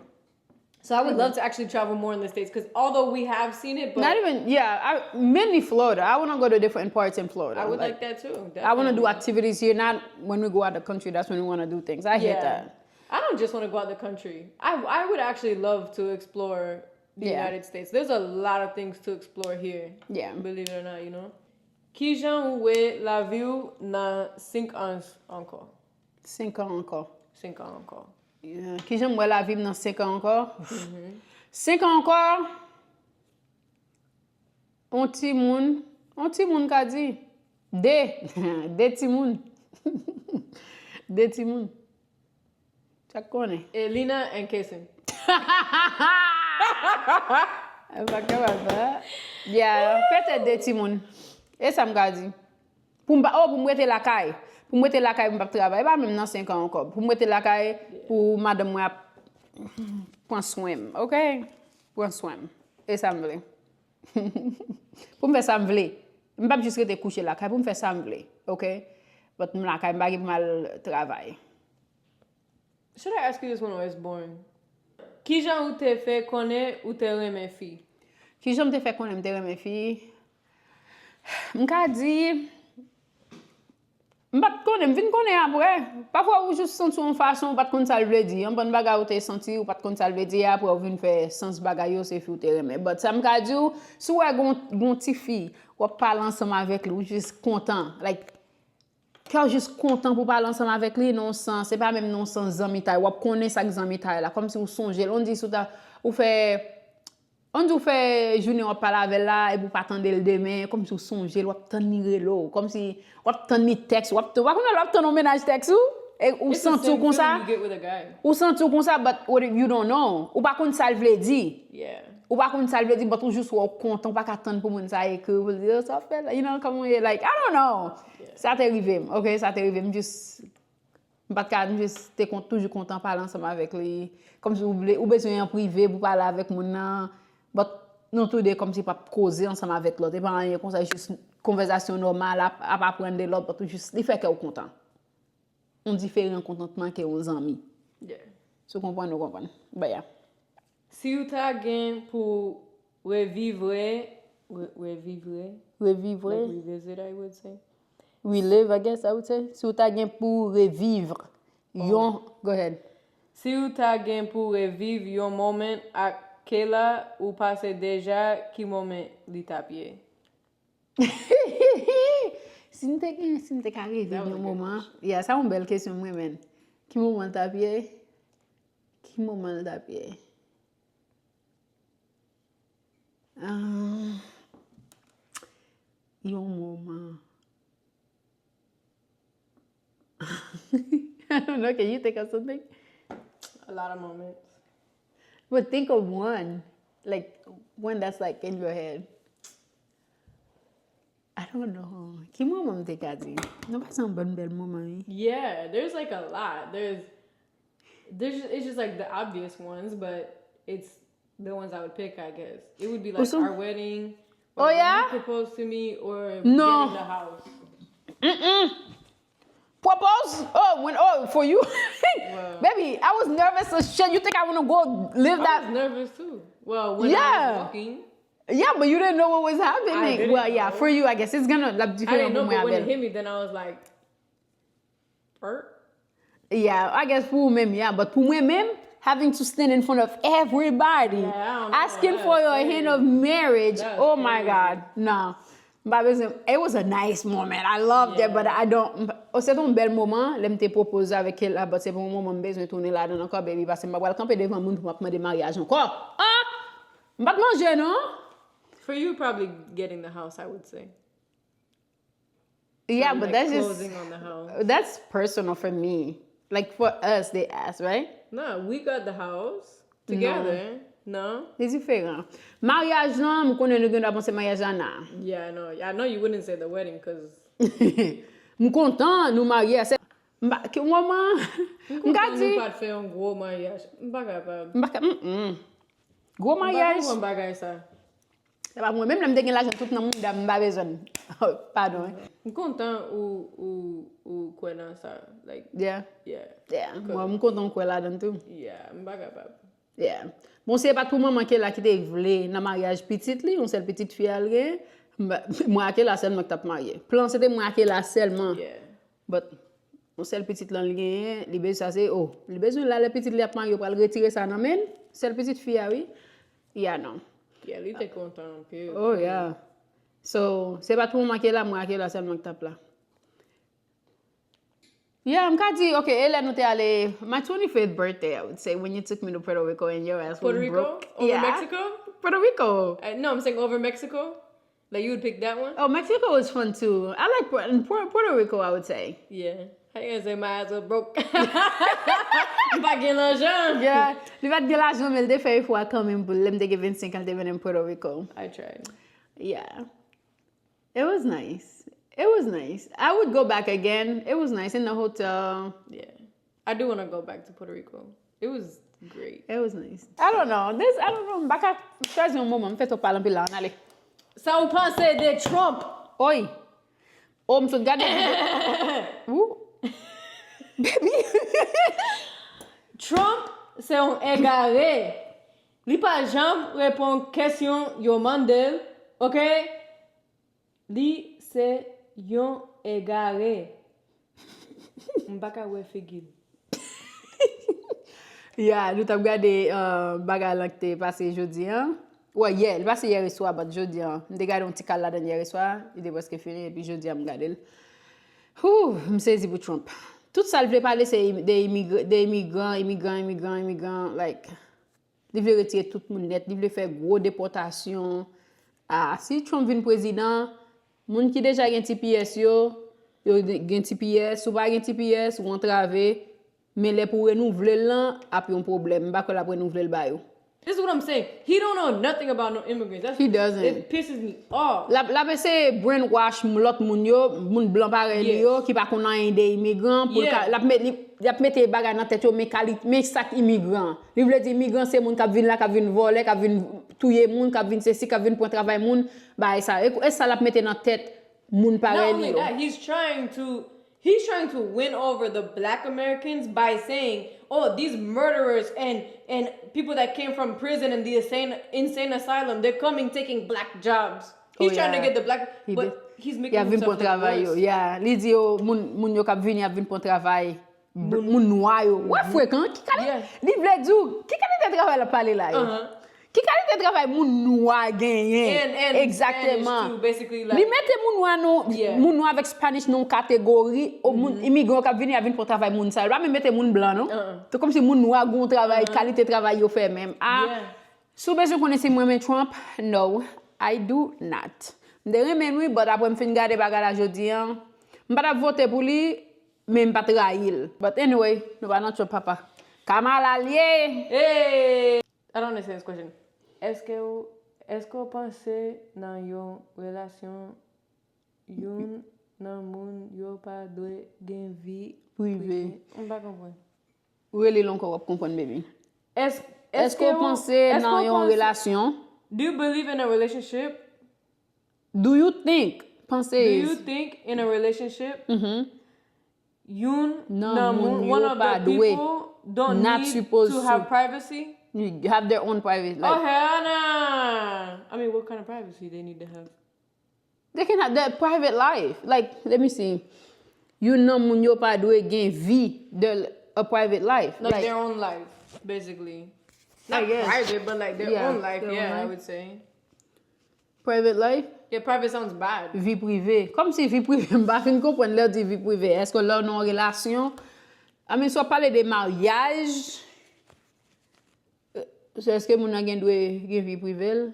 So I would love to actually travel more in the states because although we have seen it, but Not even, yeah, I, mainly Florida. I want to go to different parts in Florida. I would like, that too. I want to do Definitely. Activities here. Not when we go out the country, that's when we want to do things. I hate Yeah. That. I don't just want to go out the country. I I would actually love to explore the Yeah. United States. There's a lot of things to explore here. Yeah. Believe it or not, you know. Kijan ou wè lavi w nan senk an ankò? Senk an ankò. Senk an ankò. Yeah. Kijan m wè lavi m nan senk an ankò? Senk an ankò, on timoun, on timoun ka di, de, de timoun. De timoun. Sa k konnen? Elina and Kason. M pa kapab, hein? Yeah, petèt de timoun. E sa m ka di. Pou m pa, oh, pou m rete lakay. Pou m rete lakay, pou m p ap travay. E pa menm nan senk an ankò. Pou m rete lakay, pou madanm mwen ap pran swen m, ok? Pran swen m. E sa m vle. Pou m fè sa m vle. M p ap jis rete kouche lakay, pou m fè sa m vle, ok? But m lakay, m pa gen pou m al travay. Should I ask you this when I was born? Kijan ou te fè konnen ou te renmen fi? Kijan m te fè konnen m te renmen fi? M ka di, m pa t konnen, m vin konnen apre. Pafwa ou jis santi yon fason, ou pa t konn sa l vle di. Yon bann bagay ou te santi, ou pa t konn sa l vle di, apre ou vin fè sans bagay yo, se fi ou te renmen. But sa m ka di w, si w wè gon, gon ti fi, w ap pale ansanm avèk li, ou jis kontan. Like, kè w jis kontan pou pale ansanm avèk li, nan yon sans, se pa menm nan yon sans zanmitay, w ap konnen sa k zanmitay la, kòmsi w sonje l, on di si w ta, ou fè, on di w fè jounen w ap pale avè l la, epi w pa tande l demen, kòmsi w sonje l, w ap tann li rele w, kòmsi w ap tann li tèks, w ap, w pa konnen lè w ap tann yon mennaj tèks ou, e ou santi w konsa, ou santi w konsa, but what if you don't know, ou pa konn sa l vle di. Yeah. Ou pa konn sa l vle di, but ou jis wè w kontan, ou pa ka tann pou moun sa ekri w, pou l di, "Oh, sa w fè la?" You know, kòman w ye, like, I don't know. Sa te rive m, ok, sa te rive m, jis, m pa t ka, m jis te kon-, toujou kontan pale ansanm avèk li, kòmsi ou vle, ou bezwen an prive pou pale avèk moun nan, but nou toude kòmsi p ap koze ansanm avèk lòt, e pa anyen konsa, jis konvèsasyon nòmal, ap, ap aprann de lòt, but ou jis, li fè kè w kontan. Yon diferan kontantman ke yon zanmi. Yeah. Si w konprann, ou konprann. But yeah. Si ou ta gen pou revivre, re- revivre, Revivre. Like revisit, I would say. Relive, I guess I would say. Si w ta gen pou reviv yon, go ahead. Si w ta gen pou reviv yon moman ak Kayla ou pase deja, ki moman li t ap ye? Si m te gen, si m te ka reviv yon moman. Yeah, sa yon bèl kesyon m renmen. Ki moman l t ap ye? Ki moman l t ap ye? Ah, yon moman. I don't know, can you think of something? A lot of moments. But think of one, like one that's like in your head. I don't know. Ki moman m te ka di? Nou pase yon bon bèl moman, wi. Yeah, there's like a lot. There's, there's just, it's just like the obvious ones, but it's the ones I would pick, I guess. It would be like our wedding, or Oh, yeah? When you propose to me, or No. Getting the house. Mm-mm. Propose? Oh, when oh for you, baby, I was nervous as shit. You think I wanna go live I that? Was nervous too. Well, when I Yeah. was walking, Yeah, but you didn't know what was happening. I didn't Well, yeah, know. For you, I guess it's gonna l ap I diferan didn't know, pou mwen but when it avè l. Hit me, then I was like, hurt. Yeah, I guess pou ou menm, yeah, but pou mwen menm, having to stand in front of everybody, Yeah, I don't know, asking that's for your crazy. Hand of marriage. That's Oh my crazy. God, no. M pa bezwen. It was a nice moment. I loved it, but Yeah. I don't. Oh, se te yon bèl moman. Lè m te pwopoze avèk Kayla, but se pa yon moman m bezwen tounen ladan ankò, baby, paske m pa pral kanpe devan moun pou m ap mande maryaj ankò. Ah! M pa t manje, non? For you, probably getting the house, I would say. Yeah, Probably, but like, that's closing just On the house. That's personal for me. Like for us, they ask, right? Nah, we got the house together. No. Li diferan. Maryaj lan, m konnen nou gen dwa panse maryaj la na. Yeah, I know. I know you wouldn't say the wedding because M kontan nou marye. Se m pa ki moman. M ka di. Nou pa t fè yon gwo maryaj. M pa kapab. M pa ka. Mm-mm. Gwo M pa maryaj. Konprann bagay sa. Se pa mwen. Menm lè m te gen lajan tout nan mouda m, m pa bezwen. Padon. Wi. M kontan ou ou ou kwè nan sa. Like, Yeah. Yeah. Yeah. Mwen, m kontan m kwè ladan tou. Yeah, m pa kapab. Yeah. Bon, se pa tou manman Kayla ki te vle nan maryaj pitit li, yon sèl pitit fi a l gen. M- Mwen ak Kayla sèlman ki t ap marye. Plan se te mwen ak Kayla sèlman. Yeah. But yon sèl pitit lan li genyen, li bezwen sa se oh, li bezwen la lè pitit li ap marye, yo pral retire sa nan men l. Sèl pitit fi a wi. Yeah, non. Yeah, li te kontan anpil. Oh yeah. So, se pa tou manman Kayla, mwen ak Kayla sèlman ki t ap la. Yeah, m ka di, ok, e lè nou te ale, my twenty-fifth birthday, I would say, when you took me to Puerto Rico and your ass Puerto was Rico? Broke. Over Yeah. Mexico? Puerto Rico. Uh, no, I'm saying over Mexico. Like, you would pick that one? Oh, Mexico was fun too. I like Puerto, Puerto, Puerto Rico, I would say. Yeah. How you gonna say my ass was broke? M pa gen lajan. Yeah, li pa t gen lajan, men l te fè efò a kanmenm pou lè m te gen twenty-five an, l te mennen m Puerto Rico. I tried. Yeah. It was nice. It was nice. I would go back again. It was nice in the hotel. Yeah. I do want to go back to Puerto Rico. It was great. It was nice. I don't know. This, I don't know. M pa ka chwazi yon moman. M fè twòp pale anpil la. Ann ale. Sa ou panse de Trump? Oy. Oh, m sot gade. Ooh. Baby. Trump se yon egare. Li pa janm reponn kesyon yo mande l, ok? Li se yon egare. M pa ka wè figi l. Ya, nou t ap gade uh, bagay lan ki te pase jodi an. Wè, yè, li pase yè swa, but jodi an. M te gade yon ti kal ladan l yè swa, li te prèske fini, epi jodi an m gade l. Hoo, m sezi pou Trump. Tout sa l vle pale se de imigran, de imigran, imigran, imigran, imigran, like, li vle retire tout moun nèt, li vle fè gwo depòtasyon. Ah, si Trump vin prezidan, moun ki deja gen T P S yo, yo gen T P S, si w pa gen T P S, ou antrave, men lè pou renouvle l lan, ap yon pwoblèm. M pa kwè l ap renouvle l ba yo. This is what I'm saying. He don't know nothing about no immigrants. That's, He doesn't. It pisses me off. L ap, l ap eseye brainwash m- lòt moun yo, moun blan parèy li yo, ki pa konn anyen de imigran, pou l ka, Yeah. l ap met, li, l ap mete bagay nan tèt yo, men kali, men sa k imigran. Li vle di imigran se moun k ap vin la, k ap vin vòlè, k ap vin touye moun, k ap vin sesi, k ap vin pran travay moun, bagay sa. E, e sa l ap mete nan tèt moun Not parèy only li yo. That, he's trying to he's trying to win over the black Americans by saying, "Oh, these murderers and and people that came from prison and the insane insane asylum, they're coming taking black jobs." He's Oh, trying to yeah. Get the black, He but did. Y ap vin pran travay yo. Yeah. Li di yo, moun, moun yo k ap vini ap vin pran travay. Moun nwa yo. Wè frekan, ki kalite, li vle di w, ki kalite travay l ap pale la yo? Ki kalite travay moun nwa genyen? Egzakteman. Li mete moun nwa nan, moun nwa avèk Spanish nan yon kategori, o moun imigran k ap vini, y ap vin pran travay moun sa yo. Li pa menm mete moun blan, non. Se kòmsi moun nwa gen yon travay, kalite travay yo fè menm. Ah, si w bezwen konnen si m renmen Trump, no, I do not. M te renmen l, wi, but apre m fin gade bagay la jodi a, m pa t ap vote pou li, men m pa t rayi l. But anyway, nou pa nan Trump, papa. Kamala l ye! Hey! I don't understand this question. Èske w, èske w panse nan yon relasyon youn nan moun yo pa dwe gen vi prive? M pa konprann. Rele l ankò, w ap konprann, baby. Èske, èske w panse nan yon relasyon? Do you believe in a relationship? Do you think? Panse. Do you think in a relationship? Youn nan moun, one of the people don't need to have privacy. You have their own private life. Oh, hell nah. I mean, what kind of privacy they need to have? They can have their private life. Like, let me see. Youn nan moun yo pa dwe gen vi, their, a private life. Like, their own life, basically. Not private, but like their own life, yeah, I would say. Private life? Yeah, private sounds bad. Vi prive. Kòmsi vi prive, m pa fin konprann lè w di vi prive. Èske lè w nan yon relasyon, I mean, si w ap pale de maryaj, èske moun nan gen dwe gen vi prive l?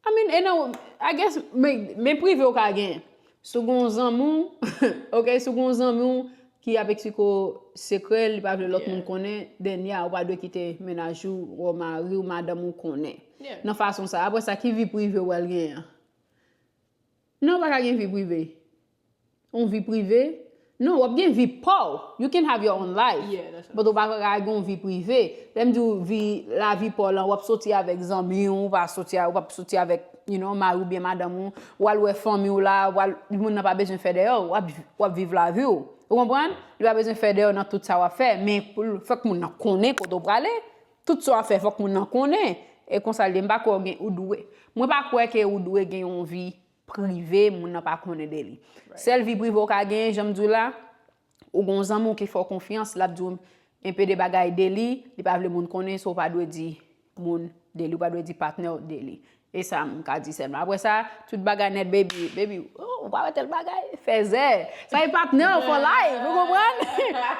I mean, e nan, I guess, men, men prive w ka gen. Si w gen yon zanmi w, ok, si w gen yon zanmi w ki ap eksplike w sekrè l, li pa vle lòt moun konnen, then yeah, ou pa dwe kite mennaj ou, ou mari w, madanm ou konnen. Nan fason sa, apre sa, ki vi prive w al gen an? Non, ou pa ka gen vi prive. Yon vi prive? Non, w ap gen vi pa w. You can have your own life. But ou pa ka gen yon vi prive. Lè m di w vi, lavi pa w lan, w ap soti avèk zanmi w, ou pa soti a, ou p ap soti avèk, you know, mari w oubyen madanm ou, w al wè fanmi w la, w al, moun nan pa bezwen fè dèyè w, w ap, w ap viv lavi w. Ou konprann? Li pa bezwen fè dèyè w nan tout sa w ap fè, men pou l, fòk moun nan konnen kote w prale. Tout sa w ap fè, fòk moun nan konnen. E konsa l ye, m pa kwè w gen, ou dwe. Mwen pa kwè ke ou dwe gen yon vi prive, moun nan pa konnen de li. Sèl vi prive w ka genyen, jan m di w la, ou gen yon zanmi w ki fè w konfyans, l ap di w enpe de bagay de li, li pa vle moun konnen, so w pa dwe di moun de li, ou pa dwe di patnè w de li. E sa m ka di sèlman. Apre sa, tout bagay nèt, baby, baby, oh, ou pa wè tèl bagay, fèzè. Sa e patnè w for life, ou konprann?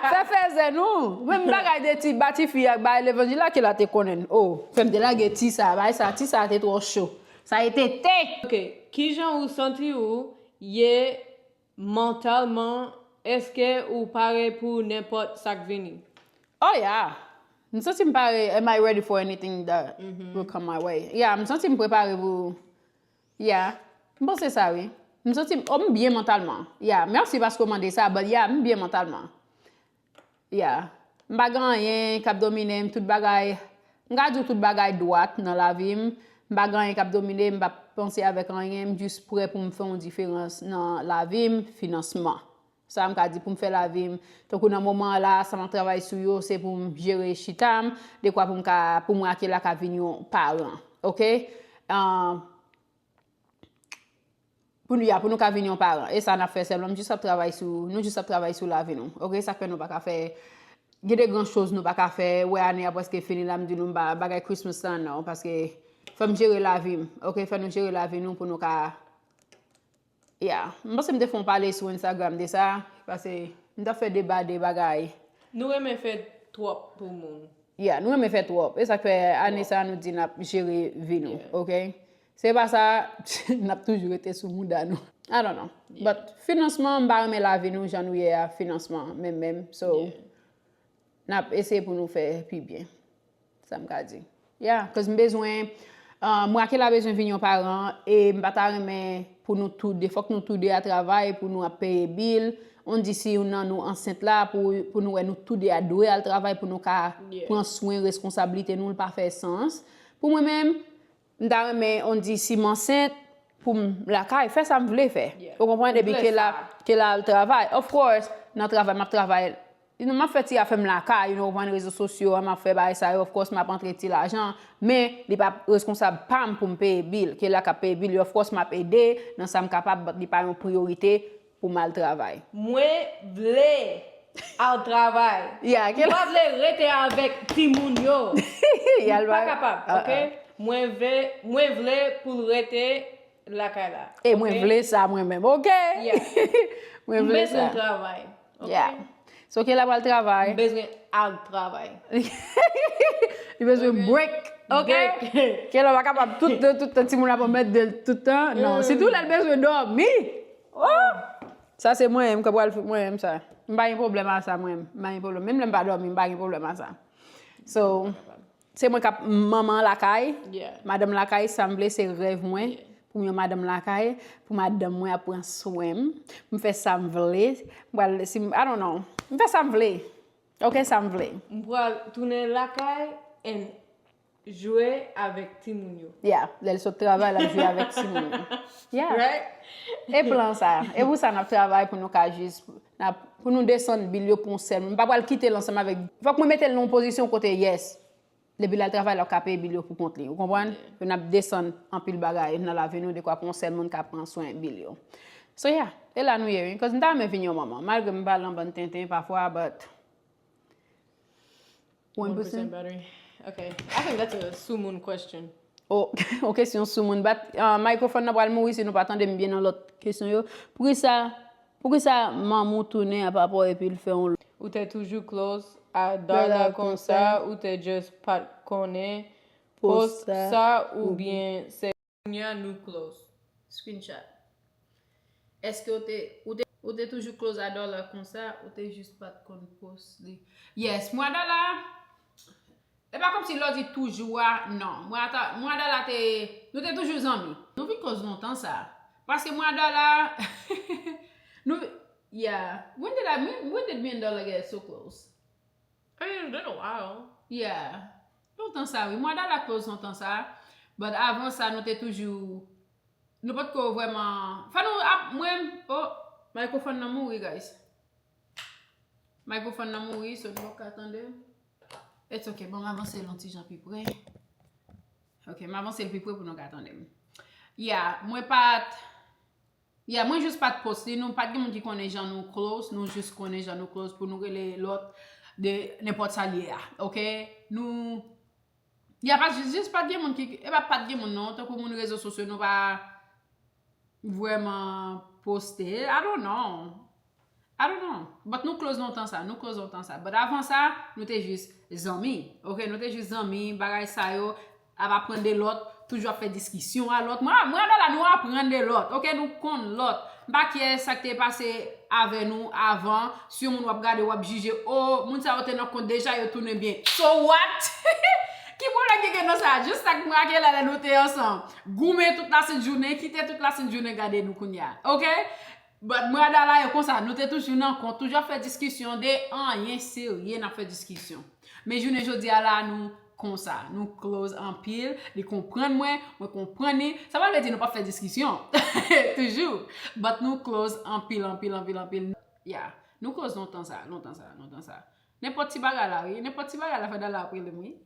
Fè fèzè nou. Menm bagay de ti, ba tifi ak bay levanjil la ke la te konnen. Oh, fè m te lage ti sa, bay sa, ti sa te twò cho. Sa e tete. Ok, kijan ou santi ou ye mantalman, èske ou pare pou nenpòt sa k vini? Oh yeah. M santi m pare, am I ready for anything that will come my way? Yeah, m santi m prepare pou, yeah. M panse sa wi. M santi m, oh, m byen mantalman. Yeah, mèsi paske w mande sa, but yeah, m byen mantalman. Yeah. M pa gen anyen k ap domine m, tout bagay, m ka di w tout bagay dwat nan lavi m. M pa gen anyen k ap domine m, m p ap panse avèk anyen, m jis prè pou m fè yon diferans nan lavi m, finansman. Sa m ka di pou m fè lavi m. Tankou nan moman an la, sa m ap travay sou yo, se pou m jere chita m, dekwa pou m ka, pou mwen ak Kayla ka vin yon paran. Ok? Ah, pou nou, ya, pou nou ka vin yon paran. E sa n ap fè sèlman. M jis ap travay sou, nou jis ap travay sou lavi nou. Ok? Sa k fè nou pa ka fè, gen de gran choz nou pa ka fè. Wè, ane a prèske fini la, m di nou m pa, bagay Christmas lan, non. Paske fò m jere lavi m. Ok? Fò nou jere lavi nou pou nou ka, ya. M panse m te fè yon pale sou Instagram de sa. Paske m t ap fè deba de bagay. Nou renmen fè twòp pou moun. Yeah, nou renmen fè twòp. E sa k fè ane sa a nou di n ap jere vi nou, ok? Se pa sa, n ap toujou rete sou mouda nou. I don't know. But finansman, m pa renmen lavi nou jan nou ye a, finansman, menm menm. So, n ap eseye pou nou fè pi byen. Sa m ka di. Yeah, cause m bezwen, ah, mwen ak Kayla bezwen vin yon paran, e m pa ta renmen pou nou toude, fòk nou toude a travay pou nou ap peye bil. On di si youn nan nou ansent la, pou, pou nou wè nou toude a dwe al travay pou nou ka pran swen reskonsablite nou, l pa fè sans. Pou mwen menm, m ta renmen, on di si m ansent, pou m lakay, fè sa m vle fè. Ou konprann? Epi Kayla, Kayla al travay. Of course, nan travay, m ap travay you know, m ap fè ti afè m lakay, you know, ou konprann, rezo sosyo a, m ap fè bagay sa yo, of course, m ap antre ti lajan, men li pa reskonsab pa m pou m peye bil. Kayla k ap peye bil yo, of course, m ap ede nan sa m kapab, but li pa yon priyorite pou m al travay. Mwen vle al travay. Yeah, Kayla. M pa vle rete avèk timoun yo. M pa kapab, uh, ok? Mwen vle, mwen vle pou l rete lakay la. E mwen vle sa mwen menm, ok? Yeah. Mwen vle sa. M bezwen travay, ok? Yeah. So Kayla pral travay. M bezwen al travay. Li bezwen break, ok? Kayla pa kapab tout tan, tout tan timoun ap anmède l tout tan. Non, sitou lè l bezwen dòmi. Oh! Sa se mwen menm k ap pral mwen menm sa. M pa gen pwoblèm a sa mwen menm. M pa gen pwoblèm. Menm lè m pa dòmi, m pa gen pwoblèm a sa. So, se mwen k ap manman lakay, madanm lakay, sa m vle, se rèv mwen. Pou m yon madanm lakay, pou madanm mwen ap pran swen m, pou m fè sa m vle, m pral, si m, I don't know, m fè sa m vle. Ok, sa m vle. M pral tounen lakay and jwe avèk timoun yo. Yeah, lè l sot travay, l ap jwe avèk timoun yo. Yeah. Right? E plan sa. E pou sa n ap travay pou nou ka jis, n ap, pou nou desann bil yo pou yon sèl moun. M pa pral kite l ansanm avèk, fòk mwen mete l nan yon pozisyon kote, yes. Depi l al travay, l ap ka peye bil yo pou kont li. Ou konprann? Pou n ap desann anpil bagay nan lavi nou, dekwa pou yon sèl moun ka pran swen bil yo. So, yeah, e la nou ye, wi. Cause m ta renmen vin yon manman. Malgre m pale yon bann tenten pafwa, but one percent battery. Okay. I think that's a soumoun question. Oh, yon kesyon soumoun. But, uh, microphone nan pral mouri si nou pa tande m byen nan lòt kesyon yo. Poukisa, poukisa manman w tounen a papa w epi l fè yon Ou te toujou close a Darla konsa, ou te just pa t konnen post sa oubyen se kounya nou close? Screenshot. Èske ou te, ou te, ou te toujou close a Darla konsa, ou te jis pa t konn post li? Yes, mwen a Darla, e pa kòmsi lè w di toujou a, non. Mwen a, mwen a Darla te, nou te toujou zanmi. Nou vin close lontan sa. Paske mwen a Darla, nou, yeah. When did I, when, when did me and Darla get so close? I mean, it's been a while. Yeah. Lontan sa, wi. Mwen a Darla close lontan sa. But avan sa, nou te toujou, nou potko vrèman, fò nou ap, mwen, oh, microphone nan mouri, guys. Microphone nan mouri, so nou pap ka tande. It's okay, bon, m avanse l yon ti jan pi pre. Ok, m avanse l pi pre pou nou ka tande m. Yeah, mwen pa t, yeah, mwen jis pa t post li, nou pa t gen moun ki konnen jan nou close, nou jis konnen jan nou close pou nou rele lòt de nenpòt sa l ye a, ok? Nou, yeah, pa t jis, jis pa t gen moun ki, e pa pa t gen moun non, tankou moun rezo sosyo, nou pa vrèman poste. I don't know. I don't know. But nou close lontan sa, nou close lontan sa. But avan sa, nou te jis zanmi. Ok, nou te jis zanmi, bagay sa yo, ap aprann de lòt, toujou ap fè diskisyon a lòt. Mwen, mwen a Darla, nou aprann de lòt. Ok, nou konn lòt. M pa kè sa k te pase avè nou avan. Si yon moun w ap gade, w ap jije, oh, moun sa yo te nan kont deja, yo tounen byen. So what? Ki pwoblèm ki gen nan sa? Jis sa k make la lè nou te ansanm. Goumen tout lasent jounen, kite tout lasent jounen gade nou kounya. Ok? But mwen a Darla yo konsa, nou te toujou nan kont, toujou ap fè diskisyon de anyen serye, n ap fè diskisyon. Men jounen jodi a la, nou konsa, nou close anpil, li konprann mwen, mwen konprann li. Sa pa vle di nou p ap fè diskisyon. Toujou. But nou close anpil, anpil, anpil, anpil. Yeah. Nou close lontan sa, lontan sa, lontan sa. Nenpòt ti bagay la, wi. Nenpòt ti bagay la, fè Darla ap rele m, wi.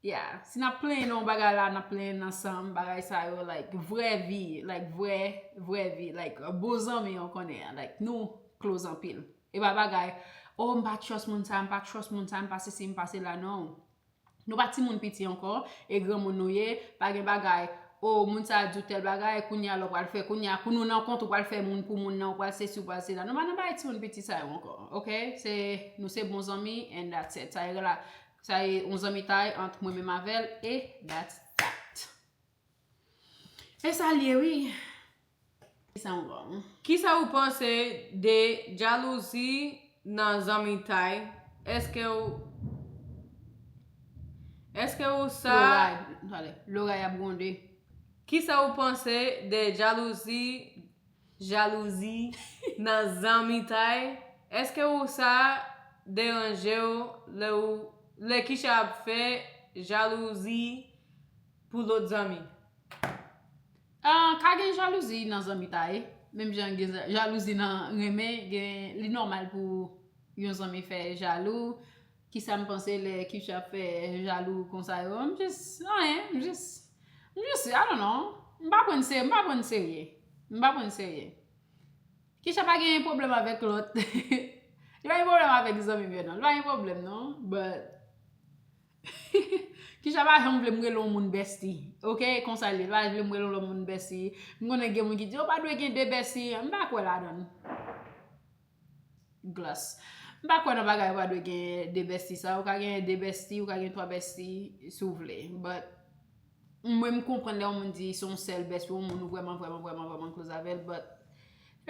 Yeah, si n ap plenyen nan yon bagay la, n ap plenyen ansanm, bagay sa yo, like, vrè vi, like, vrè, vrè vi, like, bon zanmi an konnen an, like, nou close anpil. E pa bagay, oh, m pa trust moun sa, m pa trust moun sa, m pa sesi, m pa sela, non. Nou pa timoun piti ankò, e granmoun nou ye, pa gen bagay, oh, moun sa a di w tèl bagay, kounya lè w pral fè, kounya, kou nou nan kont, ou pral fè moun pou moun nan, ou pral sesi, ou pral sela. Nou pa nan bagay timoun piti sa yo ankò, ok? Se, nou se bon zanmi, and that's it. Sa e rela-, Sa e yon zanmitay ant mwen menm avè l, e that's that. E sa l ye, wi. Kisa ankò? Kisa ou panse de jalouzi nan zanmitay? Èske ou, èske ou sa Loray, pale. Loray ap gwonde. Kisa ou panse de jalouzi jalouzi nan zanmitay? Èske ou sa deranje w lè ou, lè Kisha ap fè jalouzi pou lòt zanmi? Ah, ka gen jalouzi nan zanmitay. Menm jan gen za-, jalouzi nan renmen, gen, li nòmal pou Yon zanmi fè jalou. Kisa m panse lè Kisha ap fè jalou konsa yo? M just, anyen, m just, m just, I don't know. M pa pran se, m pa pran serye. M pa pran serye. Kisha pa gen pwoblèm avèk lòt. Li pa gen pwoblèm avèk zanmi m yo non. Li pa gen pwoblèm non. But Kisha pa janm vle m rele yon moun bestie. Ok? Konsa li, li pa vle m rele yon lòt moun bestie. M konnen gen moun ki di, ou pa dwe gen de bestie. M pa kwè ladan l. Glass. M pa kwè nan bagay ou pa dwe gen de bestie sa. Ou ka gen de bestie, ou ka gen twa bestie, si w vle. But, mwen m konprann lè yon moun di se yon sèl bestie, yon moun ou vrèman, vrèman, vrèman, vrèman close avè l. But,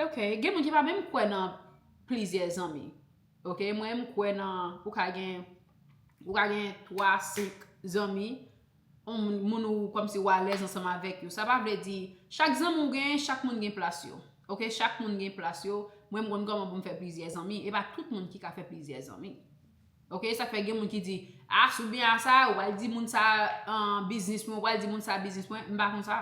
ok, gen moun ki pa menm kwè nan plizyè zanmi. Ok, mwen m kwè nan, ou ka gen, ou ka gen twa, senk zanmi, yon moun, moun ou kòmsi ou alèz ansanm avèk yo. Sa pa vle di, chak zanmi ou genyen, chak moun gen plas yo. Ok, chak moun gen plas yo. Mwen m konn kòman pou m fè plizyè zanmi. E pa tout moun ki ka fè plizyè zanmi. Ok, sa k fè gen moun ki di, a, si w byen a sa, ou pral di moun sa, an, biznis mwen, ou pral di moun sa biznis mwen. M pa konsa.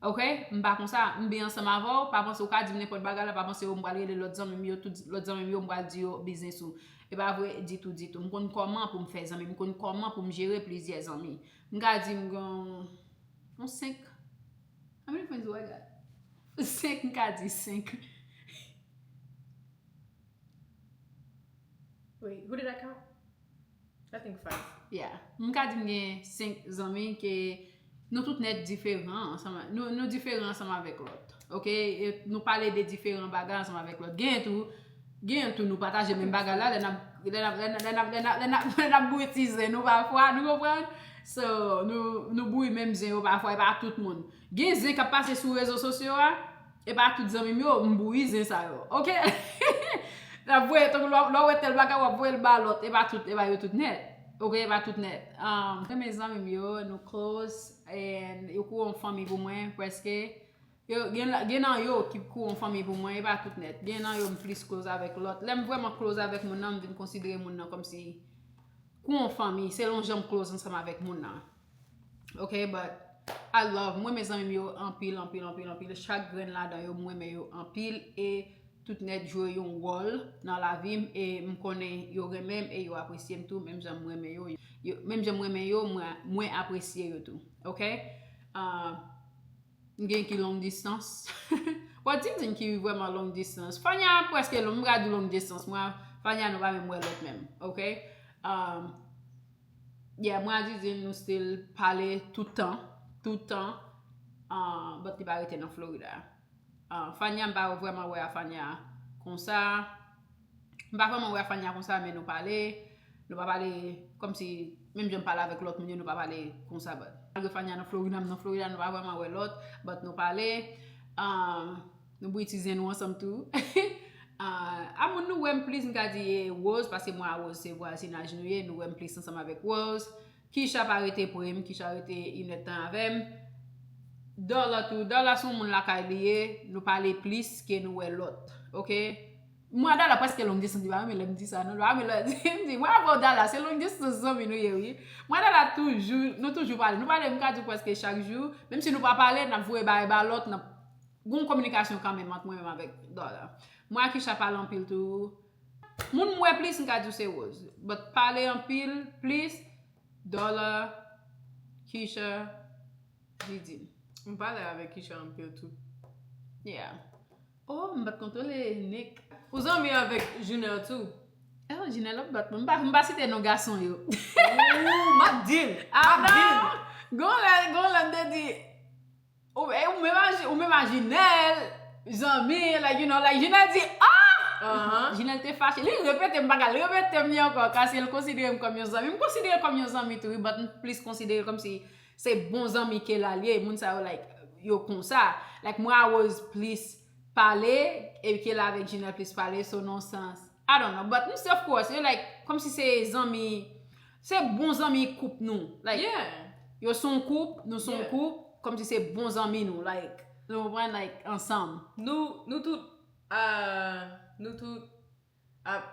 Ok? M pa konsa. M byen ansanm avè w. Pa panse ou ka di m nenpòt bagay la. Pa panse yo m pral rele lòt zanmi m yo, tout lòt zanmi m yo, m pral di yo biznis ou. E pa vre ditou, ditou. M konn kòman pou m fè zanmi. M konn kòman pou m jere plizyè zanmi. M ka di m gen yon senk. How many friends do I got? Senk, m ka di senk. Wait, who did I count? I think five. Yeah. M ka di m gen senk zanmi ke nou tout nèt diferan ansanm, nou, nou diferan ansanm avèk lòt. Ok? E nou pale de diferan bagay ansanm avèk lòt. Gen tou, gen tou nou pataje menm bagay la, lè n ap, lè n ap, lè n ap, lè n ap, lè n ap, lè n ap, lè n ap bouyi ti zen nou pafwa, nou konprann? So, nou, nou bouyi menm zen yo pafwa, e pa tout moun. Gen zen k ap pase sou rezo sosyo a, e pa tout zanmi m yo, m bouyi zen sa yo. Ok? N ap voye, tankou lè w, lè w wè tèl bagay, w ap voye l ba lòt, e pa tout, e pa yo tout nèt. Ok, e pa tout nèt. Um, mwen renmen zanmi m yo, nou close, and yo kou yon fanmi pou mwen, prèske. Yo, gen, gen nan yo ki kou yon fanmi pou mwen, e pa tout nèt. Gen nan yo m plis close avèk lòt. Lè m vrèman close avèk moun nan, m vin konsidere moun nan kòmsi kou yon fanmi, selon jan m close ansanm avèk moun nan. Ok, but I love, mwen renmen zanmi m yo anpil, anpil, anpil, anpil. Chak grenn ladan yo, mwen renmen yo anpil. E tout nèt jwe yon wòl nan lavi m. E m konnen yo renmen m e yo apresye m tou. Menm jan m renmen yo, yo, menm jan m renmen yo, mwen, mwen apresye yo tou. Ok? Ah, m gen ki long distance. Bon, Didine ki vrèman long distance. Fania prèske long, m ka di long distance. Mwen, Fania, nou pa menm wè lòt menm. Ok? Um, yeah, mwen ak Didine, nou still pale tout tan. Tout tan. Uh, but li pa rete nan Florida. Uh, Fania, m pa vrèman wè a Fania konsa. M pa vrèman wè a Fania konsa, men nou pale. Nou pa pale kòmsi, menm jan m pale avèk lòt moun yo, nou pa pale konsa, but. Malgre Fania nan Florida, m nan Florida, nou pa vrèman wè lòt, but nou pale. Um, nou bouyi ti zen nou ansanm tou. Ah, a moun nou wè m plis, m ka di e Rose, paske mwen a Rose se vwazinaj nou ye, nou wè m plis ansanm avèk Rose. Kisha pa rete pre m, Kisha rete inèdtan avè m. Dollar tou, Dollar se yon moun lakay li ye, nou pale plis ke nou wè lòt. Ok? Mwen a Dollar prèske long distance, li pa renmen lè m di sa non, li pa renmen lè m di, mwen avè w Dollar, se long distance zanmi nou ye wi. Mwen a Dollar toujou, nou toujou pale, nou pale m ka di w prèske chak jou, menm si nou pa pale, n ap voye bagay ba lòt, n ap Gon kominikasyon kanmenm ant mwen menm avèk Dollar. Mwen ak Kisha pale anpil tou. Moun m wè plis, m ka di w se Rose. But pale anpil, plis, Dollar, Kisha, Didine. M pale avèk Kisha anpil tou. Yeah. Oh, m pa t kontwole Nick. Ou zanmi avèk Junel tou? Oh, Junel ap bat mwen. M pa, m pa site non gason yo. Ooh, m ap di l. M ap di l. Gon lè, gon lè m te di, Ou, e ou menm a, ou menm a Junel, zanmi, like, you know, like, Junel di, ah! Junel te fache. Li repete m bagay, li repete m li ankò, paske l konsidere m kòm yon zanmi. M konsidere l kòm yon zanmi tou, wi, but m plis konsidere l kòmsi se bon zanmi Kela li ye. Moun sa yo, like, yo konsa. Like, mwen a Rose plis pale, e Kela avèk Junel plis pale, so nan sans. I don't know, but m se, of course, yo, like, kòmsi se zanmi, se bon zanmi koup nou. Like, yo se yon koup, nou se yon koup, kòmsi se bon zanmi nou, like, nou konprann, like, ansanm. Nou, nou tout, ah, nou tout ap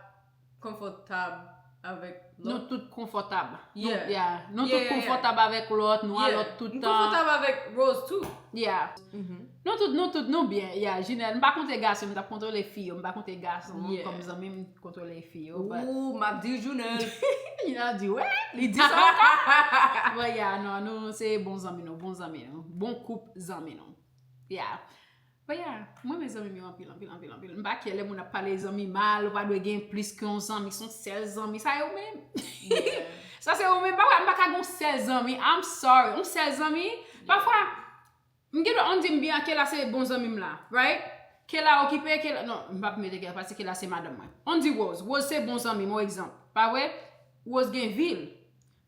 konfòtab avèk Nou lòt. Tout konfòtab. Nou, Yeah. yeah. Nou Yeah, tout yeah, yeah. Konfòtab avèk lòt, nou a Yeah. lòt tout M tan. Konfòtab avèk Rose tou. Yeah. Mhm. Nou tout, nou tout, nou byen. Yeah, Jinèl, m pa konte gason, m t ap kontwole fi yo, m pa konte gason Yeah. Kòm zanmi, m kontwole fi yo. But Ou, m ap di Junel. Jinèl di, wè, li di sa ankò. But yeah, non, nou se bon zanmi nou, bon zanmi nou, bon koup zanmi nou. Yeah. But yeah, mwen men zanmi m yo anpil, anpil, anpil, anpil. M pa kè lè moun ap pale zanmi mal, ou pa dwe gen plis ke yon zanmi, se yon sèl zanmi, sa yo menm. Sa se ou menm, papa, m pa ka gen yon sèl zanmi, I'm sorry, yon sèl zanmi. Pafwa, m gen dwa, ann di m byen, Kela se bon zanmi m la, right? Kela okipe, Kela, non, m p ap mete Kela, paske Kela se madanm mwen. Ann di Rose, Rose se bon zanmi m, yon egzanp, pa vre? Rose gen vi l.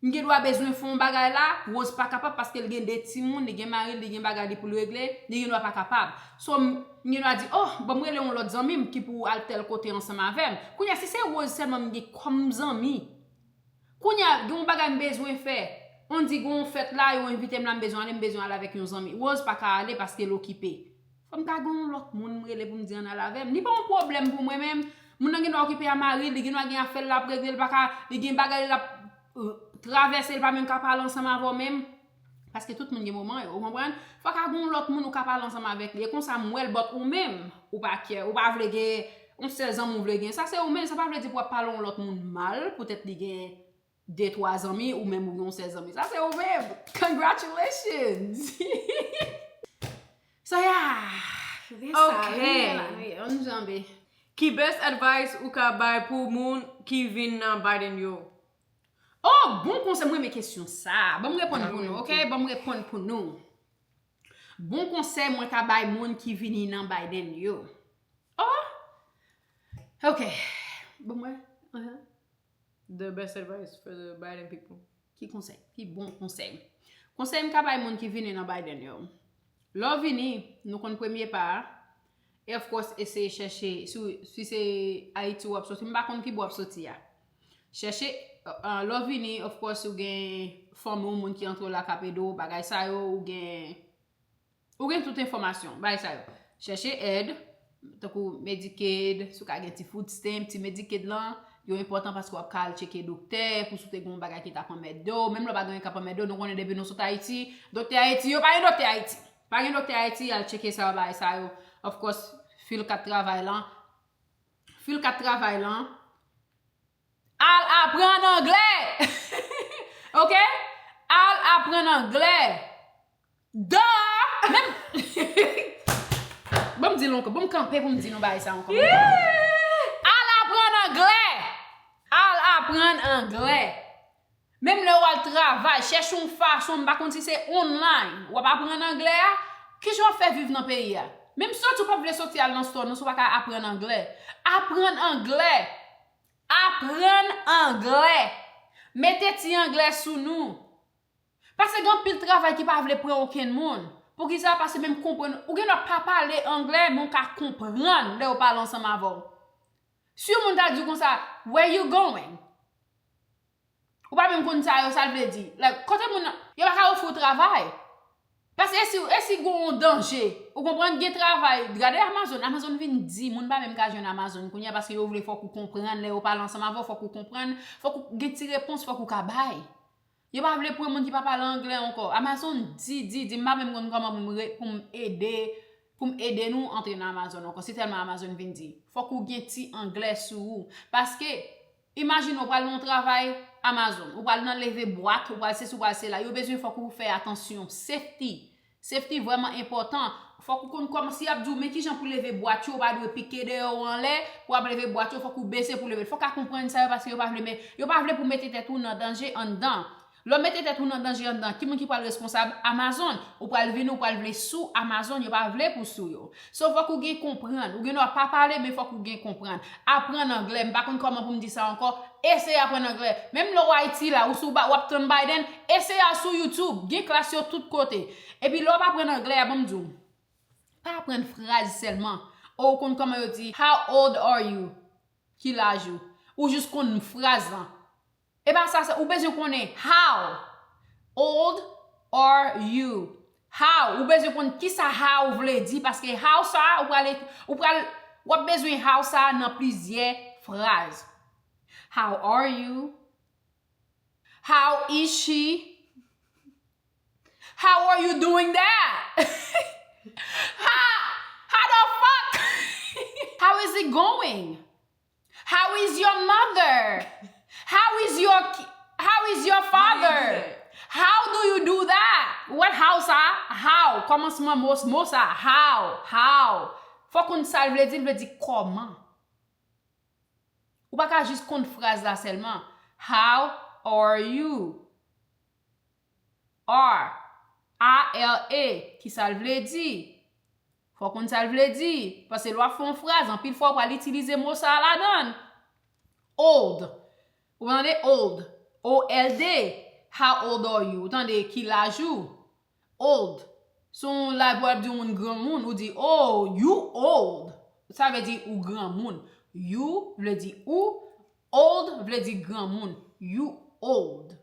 M gen dwa bezwen fè yon bagay la, Rose pa kapab paske l gen de timoun, li gen mari l, li gen bagay li pou l regle, li gen dwa pa kapab. So, m m gen dwa di, oh, ban m rele yon lòt zanmi m ki pou al tèl kote ansanm avè m. Kounye a, si se Rose sèlman m gen kòm zanmi, kounye a, gen yon bagay m bezwen fè. Ann di gen yon fèt la, yo envite m la, m bezwen ale, m bezwen ale avèk yon zanmi. Rose pa ka ale paske l okipe. Fò m ta gen yon lòt moun m rele pou m di ann al avè m. Li pa yon pwoblèm pou mwen menm. Moun nan gen dwa okipe a mari l, li gen dwa gen afè l l ap regle, li pa ka, li gen bagay l ap euh, travèse, li pa menm ka pale ansanm avè w menm. Paske tout moun gen moman yo, ou konprann? Fò ka gen yon lòt moun ou ka pale ansanm avèk li. E konsa m wè l, but ou menm, ou pa kè, ou pa vle gen yon sèl zanmi ou vle gen. Sa se ou menm, sa pa vle di pou w ap pale yon lòt moun mal, poutèt li gen de twa zanmi, ou menm ou gen yon sèl zanmi. Sa se ou menm. Congratulations! So yeah, se sa, Ok. wi, la, wi, ann janbe. Ki best advice ou ka bay pou moun ki vin nan Biden yo? Oh, bon konsèy, mwen renmen kesyon sa. Ban m reponn pou nou, ok? Ban m reponn pou nou. Bon konsèy mwen ka bay moun ki vini nan Biden yo. Oh! Ok. Bon, mwen. Uh-huh. The best advice for the Biden people. Ki konsèy? Ki bon konsèy? Konsèy m ka bay moun ki vini nan Biden yo. Lè w vini, nou konn premye pa a. E of course, eseye chèche, si, si se Ayiti w ap soti, m pa konn ki bò w ap soti a. Chèche, uh, uh, lè w vini, of course, ou gen fanmi w, moun ki antre w la k ap ede w, bagay sa yo, ou gen, ou gen tout enfòmasyon, bagay sa yo. Chèche èd, tankou Medicaid, si w ka gen ti food stamp, ti Medicaid lan, yo enpòtan paske w ap ka al tcheke doktè, pou si w te gen yon bagay ki t ap anmède w, menm lè w pa gen anyen k ap anmède w, nou konnen depi nou sot Ayiti, doktè Ayiti, yo pa gen doktè Ayiti. Pa gen doktè Ayiti, al tcheke sa yo, bagay sa yo. Of course, fil kat travay lan. Fil kat travay lan. Al aprann anglè! Ok? Al aprann anglè! Duh! Menm. Bon, m di l ankò. Bon, m kanpe pou m di nou bagay sa ankò. Al aprann anglè! Al aprann anglè! Menm lè w al travay, chèche yon fason, m pa konn si se online, w ap aprann anglè a, kijan w ap fè viv nan peyi a? Menm soti w p ap vle soti al nan store non, si w pa ka aprann anglè. Aprann anglè! Aprann anglè! Mete ti anglè sou nou! Paske gen anpil travay ki pa vle pran okenn moun. Poukisa? Paske menm konprann, ou gen dwa pa pale anglè, men w ka konprann lè yo pale ansanm avè w. Si yon moun ta di w konsa, where you going? Ou pa menm konn sa yo, sa l vle di. Like, kote moun nan, yo pa ka ofri w travay. Paske e si, e si gen yon danje, ou konprann, gen travay, gade Amazon, Amazon vin di, moun pa menm ka jwenn Amazon kounye a paske yo vle fòk ou konprann, lè yo pale ansanm avè w, fòk ou konprann, fòk ou gen ti repons, fòk ou ka bay. Yo pa vle pran moun ki pa pale anglè ankò. Amazon di, di, di, m pa menm konn kòman pou m re- pou m ede, pou m ede nou antre nan Amazon ankò. Se tèlman Amazon vin di. Fòk ou gen ti anglè sou ou. Paske, imajine w pral nan yon travay Amazon, ou pral nan leve bwat, ou pral sesi, ou pral sela. Yo bezwen fòk ou fè atansyon. Safety. Safety vrèman enpòtan. Fòk ou konn kòman, si y ap di w, men kijan pou leve bwat yo, ou pa dwe pike deyò w anlè, pou w ap leve bwat yo, fòk ou bese pou leve l. Fòk w ka konprann sa yo, paske yo pa vle, men, yo pa vle pou mete tèt ou nan danje anndan. Lè w mete tèt ou nan danje anndan, ki moun ki pral responsab? Amazon. Ou pral vini, ou pral vle sou Amazon, yo pa vle pou sou yo. So, fòk ou gen konprann. Ou gen dwa pa pale, men fòk ou gen konprann. Aprann anglè. M pa konn kòman pou m di sa ankò. Eseye aprann anglè. Menm lè w Ayiti la, ou sou ba, w ap tann Biden, eseye al sou YouTube. Gen klas yo tout kote. Epi lè w ap aprann anglè a, ban m di w, pa aprann fraz sèlman. O, ou konn kòman yo di, how old are you? Ki laj ou? Ou jis konn fraz lan. E pa sa, sa, ou bezwen konnen how old are you? How, ou bezwen konn kisa how vle di, paske how sa, ou pral, ou pral, w ap bezwen how sa nan plizyè fraz. How are you? How is she? How are you doing that? How, how the fuck? How is it going? How is your mother? How is your ki- how is your father? How do you do that? What how sa? How? Kòmansman mo, mo sa. How? How? Fò konn sa l vle di, l vle di kòman. Ou pa ka jis konn fraz la sèlman. How are you? Are. A R E. Kisa l vle di? Fò konn sa l vle di. Paske lè w ap fè yon fraz, anpil fwa w pral itilize mo sa a ladan l. Old. Ou tande old. O L D. How old are you? Ou tande ki laj ou? Old. Si w la pou ap di yon moun granmoun, ou di, oh, you old. Sa vle di ou granmoun. You vle di ou. Old vle di granmoun. You old.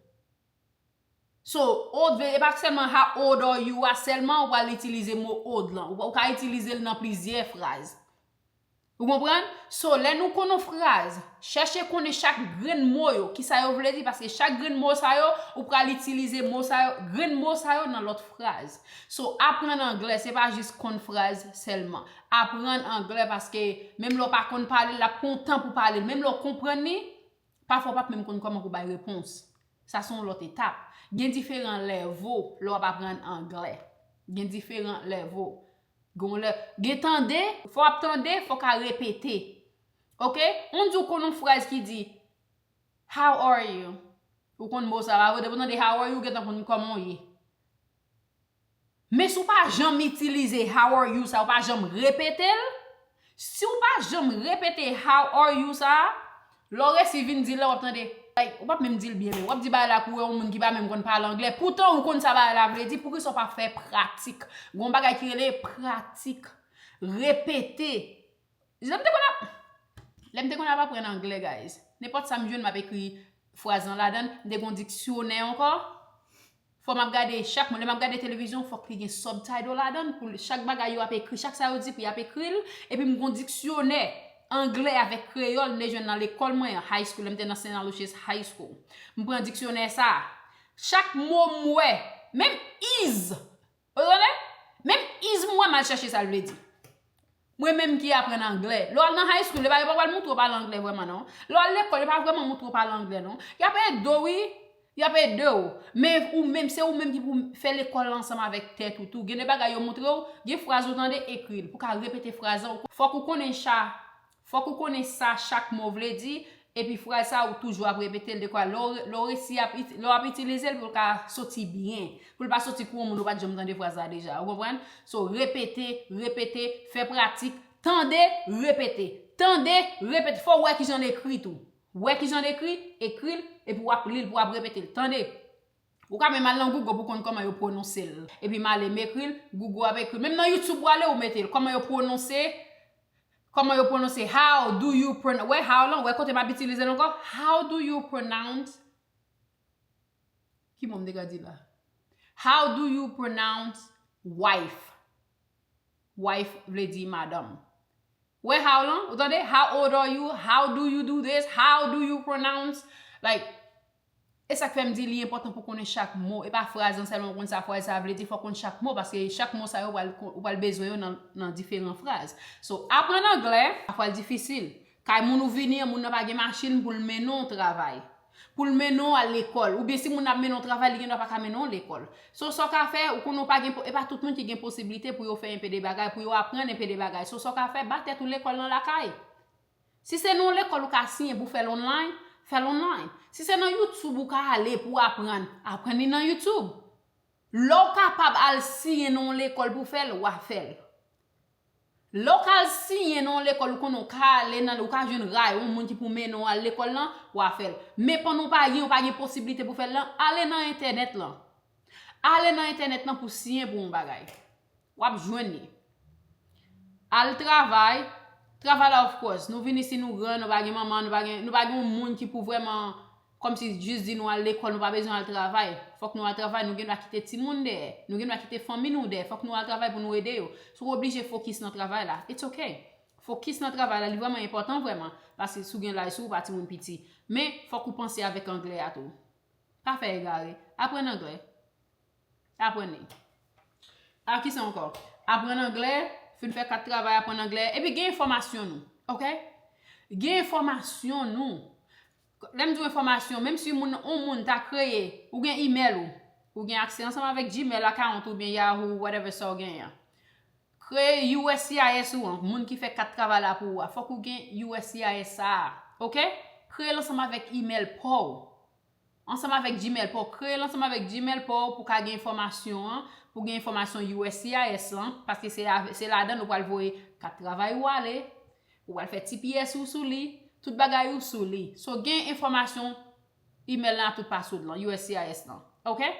So, old vle, e pa sèlman how old are you a sèlman ou pral itilize mo old lan. Ou, ou ka itilize l nan plizyè fraz. Ou konprann? So, lè nou konn yon fraz, chèche konnen chak grenn mo yo, kisa yo vle di, paske chak grenn mo sa yo, ou pral itilize mo sa yo, grenn mo sa yo nan lòt fraz. So, aprann anglè, se pa jis konn fraz sèlman. Aprann anglè paske menm lè w pa konn pale l, l ap pran yon tan pou pale l. Menm lè w konprann li, pafwa w p ap menm konn kòman pou bay repons. Sa se yon lòt etap. Gen diferan lèvo lè w ap aprann anglè. Gen diferan lèvo. Gen lè, gen tande, fò w ap tande, fò w ka repete. Oke? Moun di w konn yon fraz ki di, how are you? Ou konn mo sa, pa vre? Depi w tande how are you, ou gentan konn kòman w ye. Men si w pa janm itilize how are you sa, ou pa janm repete l, si w pa janm repete how are you sa, lè w resi vin di l la, w ap tande, like, ou p ap menm di l byen, men w ap di bagay la kou yon moun ki pa menm konn pale anglè. Poutan ou konn sa bagay la vle di, poukisa w pa fè pratik? Gon bagay ki rele pratik, repete. Lè m te konn ap, lè m te konn ap aprann anglè, guys, nenpòt sa m jwenn, m ap ekri fraz lan ladan l, m te gon diksyonè ankò. Fò m ap gade chak moun, lè m ap gade televizyon, fòk li gen subtitle ladan l pou chak bagay yo ap ekri, chak sa yo di pou y ap ekri l, epi m gon diksyonè anglè avèk kreyòl m te jwenn nan lekòl mwen an, high school, lè m te nan Saint Aloysius High School. M pran diksyonè sa a. Chak mo m wè, menm is, ou tande? Menm is m wè, m al chèche sa l vle di. Mwen menm ki aprann anglè. Lè w al nan high school, yo pa, yo pa pral montre w pale anglè vrèman, non. Lè w al lekòl, yo pa vrèman montre w pale anglè, non. Y ap ede w, wi. Y ap ede w. Men ou menm, se ou menm ki pou fè lekòl la ansanm avèk tèt ou tou. Gen de bagay yo montre w, gen fraz ou tande, ekri l. Pou w ka repete fraz lan, fòk ou konnen cha, fòk ou konnen sa chak mo vle di, epi fraz sa ou toujou ap repete l dekwa lè w, lè w resi ap iti-, lè w ap itilize l pou l ka soti byen. Pou l pa soti kou yon moun ou pa t janm tande fraz la deja. Ou konprann? So, repete, repete, fè pratik, tande, repete. Tande, repete. Fò w wè kijan l ekri tou. Wè kijan l ekri, ekri l, epi w ap li l, pou w ap repete l. Tande. Ou ka menm al nan Google pou konn kòman yo pwononse l. Epi m ale, m ekri l, Google ap ekri l. Menm nan YouTube ou ale, ou mete l. Kòman yo pwononse, kòman yo pwononse, how do you pronounce, wè how lan, wè kote m ap itilize l ankò? How do you pronounce, ki mo m te ka di la? How do you pronounce wife? Wife vle di madanm. Wè how lan, ou tande? How old are you? How do you do this? How do you pronounce? Like, e sa k fè m di li enpòtan pou konnen chak mo. E pa fraz lan sèlman ou konn sa fraz sa vle di, fò w konn chak mo, paske chak mo sa yo, ou pral, ou pral bezwen yo nan, nan diferan fraz. So, aprann anglè, pafwa l difisil. Kay moun ou vini an, moun nan pa gen machin pou l mennen w travay. Pou l mennen w al lekòl. Oubyen si moun nan ap mennen w travay, li gendwa pa ka mennen w lekòl. So, sa w ka fè, ou konnen w pa gen po-, e pa tout moun ki gen posiblite pou yo fè enpe de bagay, pou yo aprann enpe de bagay. So, sa w ka fè, ba tèt ou lekòl nan lakay. Si se nan yon lekòl ou ka siyen pou fè l online, fè l online. Si se nan YouTube ou ka ale pou w aprann, aprann li nan YouTube. Lè w kapab al siyen nan yon lekòl pou fè l, w a fè l. Lè w ka al siyen nan yon lekòl, ou konnen w ka ale nan, ou ka jwenn ray, yon moun ki pou mennen w al lekòl lan, w a fè l. Men pandan w pa gen, ou pa gen posiblite pou fè l lan, ale nan entènèt lan. Ale nan entènèt lan pou siyen pou yon bagay. W ap jwenn li. Al travay. Travay la, of course. Nou vin isi, nou gran, nou pa gen manman, nou pa gen, nou pa gen yon moun ki pou vrèman, kòmsi jis di nou al lekòl, nou pa bezwen al travay. Fòk nou al travay, nou gendwa kite timoun dèyè. Nou gendwa kite fanmi nou dèyè. Fòk nou al travay pou nou ede yo. Si w oblije fokis nan travay la, it's okay. Fokis nan travay la, li vrèman enpòtan vrèman, paske si w gen laj sou ou, pa timoun piti. Men, fòk ou panse avèk anglè a tou. Pa fè egare. Aprann anglè. Aprann li. A ki sa ankò? Aprann anglè, fin fè kat travay, aprann anglè, epi gen enfòmasyon nou, oke? Gen enfòmasyon nou. Lè m di w enfòmasyon, menm si moun, yon moun ta kreye, ou gen imèl ou, ou gen aksè ansanm avèk Gmail account oubyen Yahoo, whatever sa w genyen an. Kreye U S C I S ou an, moun ki fè kat travay la pou ou a, fòk ou gen U S C I S sa a, oke? Kreye l ansanm avèk imèl pa w. Ansanm avèk Gmail pa w, kreye l ansanm avèk Gmail pa w pou w ka gen enfòmasyon an, pou w gen enfòmasyon U S C I S lan, paske se, se ladan l ou pral voye kat travay ou ale, ou pral fè T P S ou sou li, tout bagay ou sou li. So, gen enfòmasyon imèl lan a tout paswòd lan, U S C I S lan. Oke?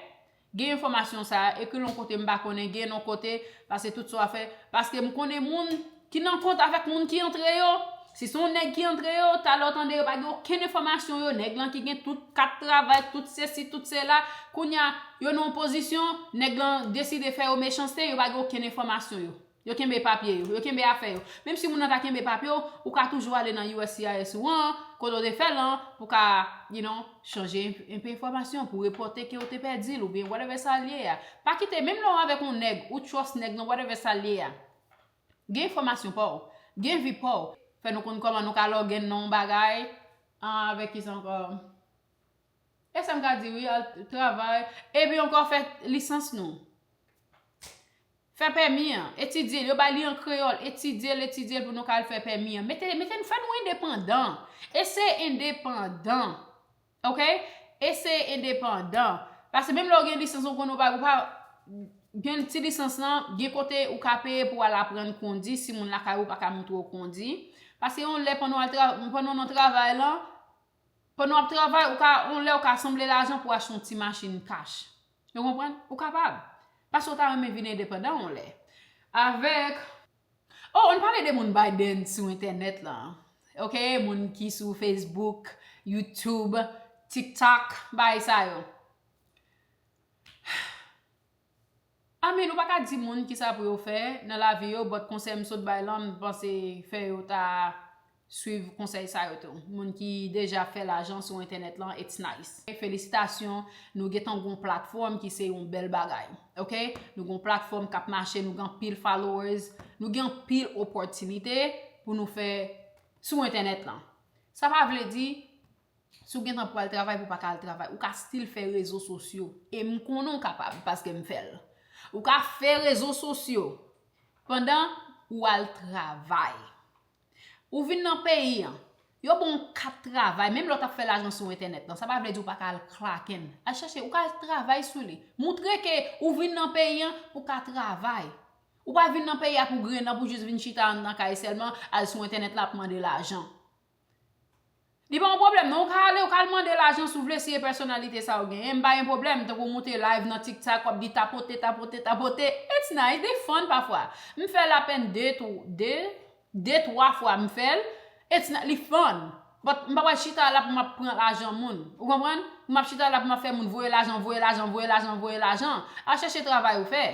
Gen enfòmasyon sa a, ekri l yon kote m pa konnen, gen l yon kote, paske tout sa w ap fè, paske m konnen moun ki nan kont avèk moun ki antre yo. Si se yon nèg ki antre yo, talè w tande yo pa gen okenn enfòmasyon yo, nèg lan ki gen tout kat travay, tout sesi, tout sela, kounye a, yo nan yon pozisyon, nèg lan deside fè yo mechanste, yo pa gen okenn enfòmasyon yo. Yo kenbe papye yo, yo kenbe afè yo. Menm si moun nan ta kenbe papye w, ou ka toujou ale nan U S C I S ou an, kote w te fè l lan, pou ka, you know, chanje enpe enfòmasyon, pou repòte ke w te pèdi l, oubyen whatever sa l ye a. Pa kite, menm lè w avèk yon nèg, ou trust nèg lan, whatever sa l ye a. Gen enfòmasyon pa w, gen vi pa w. Fè nou konn kòman nou ka lòg in nan yon bagay, an, avèk kisa ankò? E sa m ka di wi, al travay, epi ankò fè lisans nou. Fè pèmi an, etidye l, yo bay li an kreyòl, etidye l, etidye l pou nou ka al fè pèmi an. Mete, mete n, fè nou endepandan. Eseye endepandan. Oke? Eseye endepandan. Paske menm lè w gen lisans, ou konn ou pa, ou pa gen ti lisans lan, gen kote ou ka peye pou w al aprann kondi si moun lakay ou pa ka montre w kondi. Paske yon lè pandan w al tra-, pandan w nan travay lan, pandan w ap travay, ou ka, yon lè ou ka sanble lajan pou w achte yon ti machin kach. Ou konprann? Ou kapab. Paske w ta renmen vin endepandan yon lè. Avèk, oh, ann pale de moun Biden sou entènèt lan. Oke, moun ki sou Facebook, YouTube, TikTok, bagay sa yo. I mean, ou pa ka di moun kisa pou yo fè nan lavi yo, but konsèy m sot bay lan, m panse fè yo ta swiv konsèy sa yo tou. Moun ki deja fè lajan sou entènèt lan, it's nice. Felisitasyon, nou gentan gon platfòm ki se yon bèl bagay. Oke? Nou gon platfòm k ap mache, nou gen anpil followers, nou gen anpil opòtinite pou nou fè sou entènèt lan. Sa pa vle di, si w gentan pral travay pou w pa ka al travay, ou ka still fè rezo sosyo. E m konnen w kapab, paske m fè l. Ou ka fè rezo sosyo pandan ou al travay. Ou vin nan peyi an, yo ba w kat travay, menm lè w t ap fè lajan sou entènèt lan, sa pa vle di w pa ka al klaken. Al chèche, ou ka al travay sou li. Moutre ke ou vin nan peyi an pou w ka travay. Ou pa vin nan peyi a pou grenn an, pou jis vin chita anndan kay sèlman, al sou entènèt la ap mande lajan. Li pa yon pwoblèm, non. Ou ka ale, ou ka al mande lajan si w vle, si e pèsonalite sa ou genyen, m pa gen pwoblèm. Tankou w moute live nan TikTok, w ap di tapote, tapote, tapote. It's nice, li fun pafwa. M fè l apèn de, tw-, de, de, twa fwa m fè l. It's ni-, li fun. But m pa pral chita la pou m ap pran lajan moun. Ou konprann? Pou m ap chita la pou m ap fè moun voye lajan, voye lajan, voye lajan, voye lajan. Al chèche travay ou fè.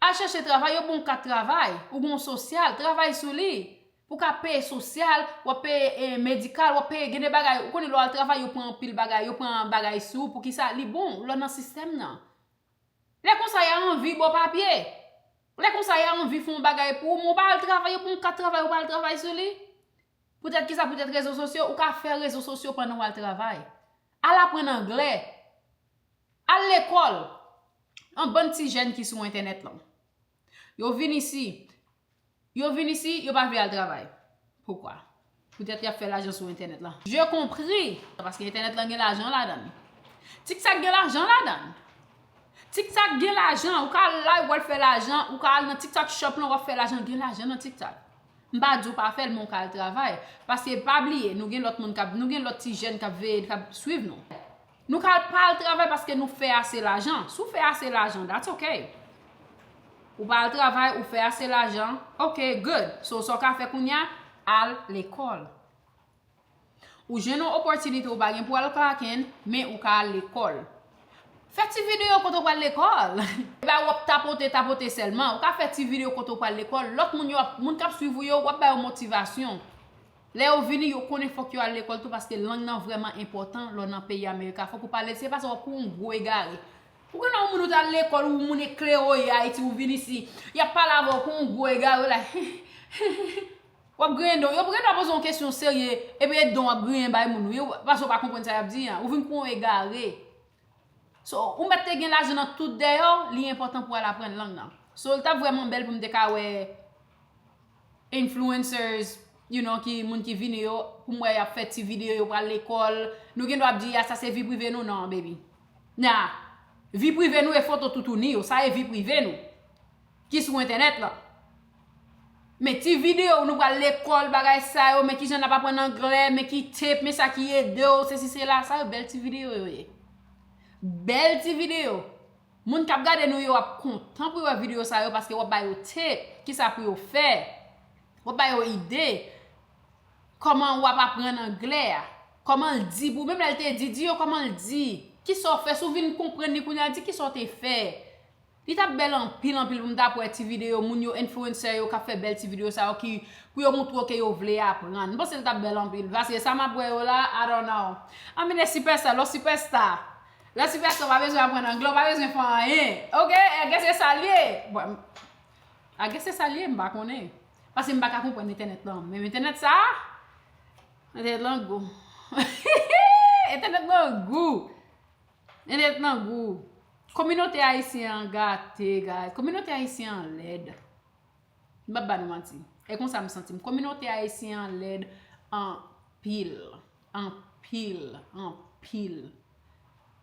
Al chèche travay, yo ba w kat travay, ou gen yon sosyal, travay sou li. Pou w ka peye sosyal, w ap peye, eh, medikal, w ap peye, gen de bagay, ou konnen lè w al travay, yo pran anpil bagay, yo pran bagay sou ou, poukisa? Li bon, lè w nan sistèm nan. Lè konsa, y a anvi ba w papye. Lè konsa, y a anvi fè yon bagay pou ou, men w pa al travay, yo ba w kat travay, ou pa al travay sou li. Poutèt kisa? Poutèt rezo sosyo, ou ka fè rezo sosyo pandan w al travay. Al aprann anglè. Al lekòl. Yon bann ti jèn ki sou entènèt lan. Yo vin isi. Yo vin isi, yo pa vle al travay. Poukwa? Poutèt y ap fè lajan sou entènèt lan. Je compris. Paske entènèt lan gen lajan ladan l. TikTok gen lajan ladan l. TikTok gen lajan. Ou ka al live, w al fè lajan. Ou ka al nan TikTok shop lan, w ap fè lajan. Gen lajan nan TikTok. M pa di w pa fè l, men w ka al travay. Paske pa bliye, nou gen lòt moun k ap, nou gen lòt ti jèn k ap veye, k ap swiv nou. Nou ka pa al travay paske nou fè ase lajan. Si w fè ase lajan, that's okay. Ou pa al travay, ou fè ase lajan. Ok, good. So, sa w ka fè kounye a, al lekòl. Ou jwenn yon opòtinite, ou pa gen pou al klaken, men ou ka al lekòl. Fè ti videyo kote w pral lekòl. E pa w ap tapote, tapote sèlman. Ou ka fè ti videyo kote w pral lekòl. Lòt moun yo, ap- moun k ap swiv ou yo, w ap ba yo motivasyon. Lè yo vini, yo konnen fòk yo al lekòl tou paske lang nan vrèman enpòtan lè w nan peyi Amerika. Fòk ou pale, se pa sa w ap kou yon gwo egare. Ou konnen yon moun ou t al lekòl, ou moun eklere, Ayiti, ou vin isi, y ap pale avè w kou yon gwo egare la. W ap griyen don. Yo griyen don ap poze yon kesyon serye, epi e don w ap griyen bay moun. Yo, paske w pa konprann sa y ap di an. Ou vin kou yon egare. So, ou mèt te gen lajan nan tout dèyè w, li enpòtan pou w al aprann lang nan. So, li t ap vrèman bèl pou m te ka wè influencers, you know, ki moun ki vini yo, pou m wè y ap fè ti videyo, yo pral lekòl. Nou gen dwa ap di, "A, sa se vi prive nou." Non, baby. Nah. Vi prive nou e foto toutouni yo. Sa e vi prive nou. Ki sou entènèt la. Men ti videyo, nou pral lekòl, bagay sa yo, men kijan n ap aprann anglè, men ki tip, men sa ki ede w, sesi sela, sa yo bèl ti videyo yo ye. Bèl ti videyo. Moun k ap gade nou yo ap kontan pou yo wè videyo sa yo paske w ap ba yo tip, kisa pou yo fè. W ap ba yo ide. Kòman w ap aprann anglè a. Kòman l di pou, menm lè l te di, di yo kòman l di. Kisa w fè, si w vin konprann li kounye a, di kisa w te fè. Li t ap bèl anpil, anpil pou m t ap wè ti videyo moun yo, influencer yo k ap fè bèl ti videyo sa yo ki, pou yo montre w ke yo vle aprann. M panse li t ap bèl anpil. Paske sa m ap wè yo la, I don't know. Anmine sipèsta, lè w sipèsta. Lè w sipèsta, w pa bezwen aprann anglè, w pa bezwen fè anyen. Oke? I guess se sa l ye. Bon, I guess se sa l ye, m pa konnen. Paske m pa ka konprann entènèt lan. Menm entènèt sa, entènèt lan gou. Entènèt lan gou. Entènèt lan gou. Kominote ayisyen an gate, guys. Kominote ayisyen an lèd. M p ap ba nou manti. E konsa m santi m. Kominote ayisyen an lèd anpil. Anpil. Anpil.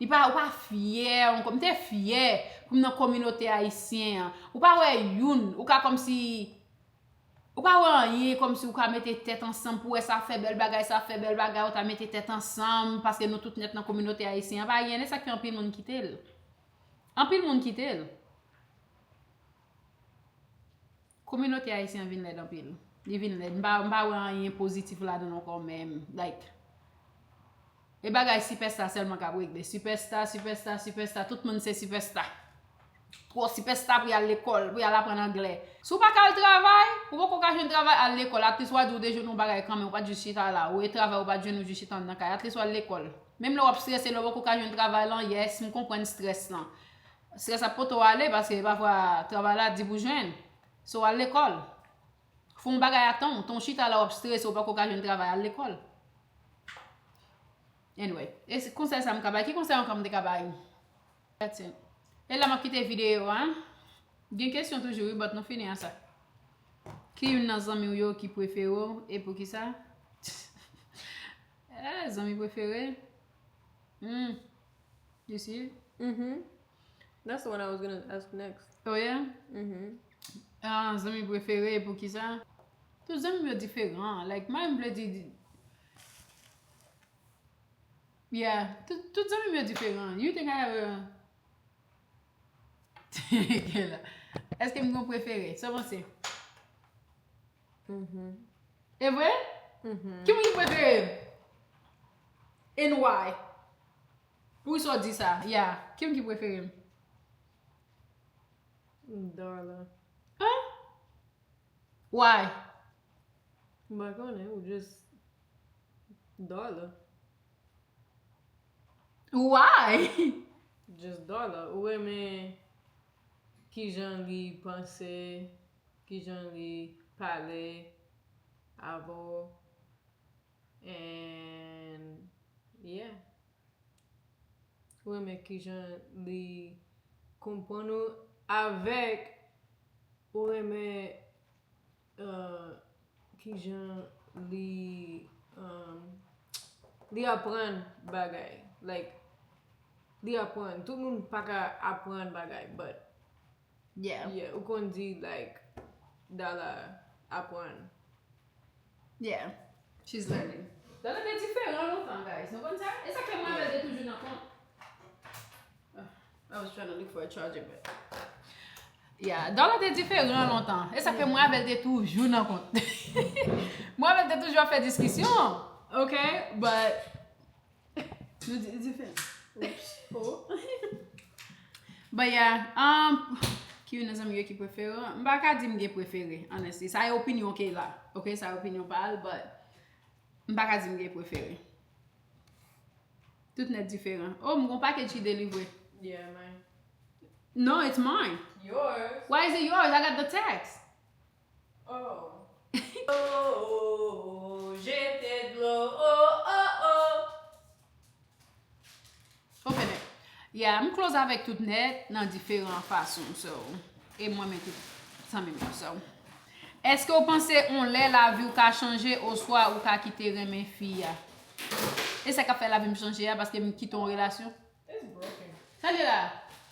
Li pa, ou pa fyè, ou, m te fyè pou m nan kominote ayisyen an. Ou pa wè youn, ou ka kòmsi Ou pa wè anyen kòmsi ou ka mete tèt ansanm pou wè sa fè bèl bagay, sa fè bèl bagay, ou ta mete tèt ansanm, paske nou tout nèt nan kominote ayisyen an, pa gen, e sa k fè anpil moun kite l. Anpil moun kite l. Kominote ayisyen an vin lèd anpil. Li vin lèd. M pa, m pa wè anyen pozitif ladan l ankò menm. Like, E bagay sipèsta sèlman k ap regle. Sipèsta, sipèsta, sipèsta, tout moun se sipèsta. Twò sipèsta pou y al lekòl, pou y al aprann anglè. Si w pa ka al travay, ou poko ka jwenn travay, al lekòl. At least w a di w te jwenn yon bagay kanmenm, ou pa t jis chita la. Ou e travay, ou pa t jwenn, ou jis chita anndan kay. At least w al lekòl. Menm lè w ap strese, lè w poko ka jwenn travay lan, yes, m konprann strès lan. Strès ap pote w ale, paske pafwa travay la di pou jwenn. So, al lekòl. Fè yon bagay a tan w, tan w chita la w ap strese, ou poko ka jwenn travay, al lekòl. Anyway, e se konsèy sa m ka bay. Ki konsèy ankò m te ka bay? That's it. E la m ap kite videyo a. Gen kesyon toujou wi, but nou fini a sa. Ki youn nan zanmi w yo ki prefere w e poukisa? Eh, zanmi prefere? Hmm. You see it? Mm-hmm. That's the one I was gonna ask next. Oh yeah? Mm-hmm. Ah, zanmi prefere, poukisa? Tout zanmi m yo diferan. Like, mwen m vle di, di- Yeah, tout, tout zanmi m yo diferan. You think I have a Kela. Èske m gen yon prefere? Sa w panse? Mm-hmm. E vre? Mm-hmm. Ki moun ki prefere m? And why? Poukisa w di sa? Yeah. Ki moun ki prefere m? Darla. Huh? Why? M pa konnen, ou just Darla. Why? Just Darla. Ou renmen kijan li panse, kijan li pale avè w. And yeah. Ou renmen kijan li konprann ou avèk ou renmen uh, kijan li um, li aprann bagay. Like, li aprann. Tout moun pa ka aprann bagay, but Yeah. Yeah, ou konn di like Darla aprann. Yeah. She's learning. Darla te diferan lontan, guys. Nou konn sa? E sa fè mwen avè l te toujou nan kont. Ah, I was trying to look for a charger, but yeah, Darla te diferan lontan. E sa fè mwen avè l te toujou nan kont. Mwen avè l te toujou ap fè diskisyon. Okay, but nou di diferan. Oops. Oh. But yeah, um, ki youn nan zanmi yo ki prefere? M pa ka di m gen prefere, honestly. Sa e opinyon Kayla, ok? Sa e opinyon pa l, but m pa ka di m gen prefere. Tout nèt diferan. Oh, m gon package ki delivre. Yeah, mine. No, it's mine. Yours. Why is it yours? I got the text. Oh. Oh, jete dlo, oh, oh, oh. Open it. Yeah, m close avèk tout nèt nan diferan fason. So, e mwen men tout zanmi m yo. So, èske w panse on lè lavi w ka chanje oswa ou ka kite renmen fi a? E sa k ap fè lavi m chanje a, paske m kite yon relasyon. It's broken. Sa li la?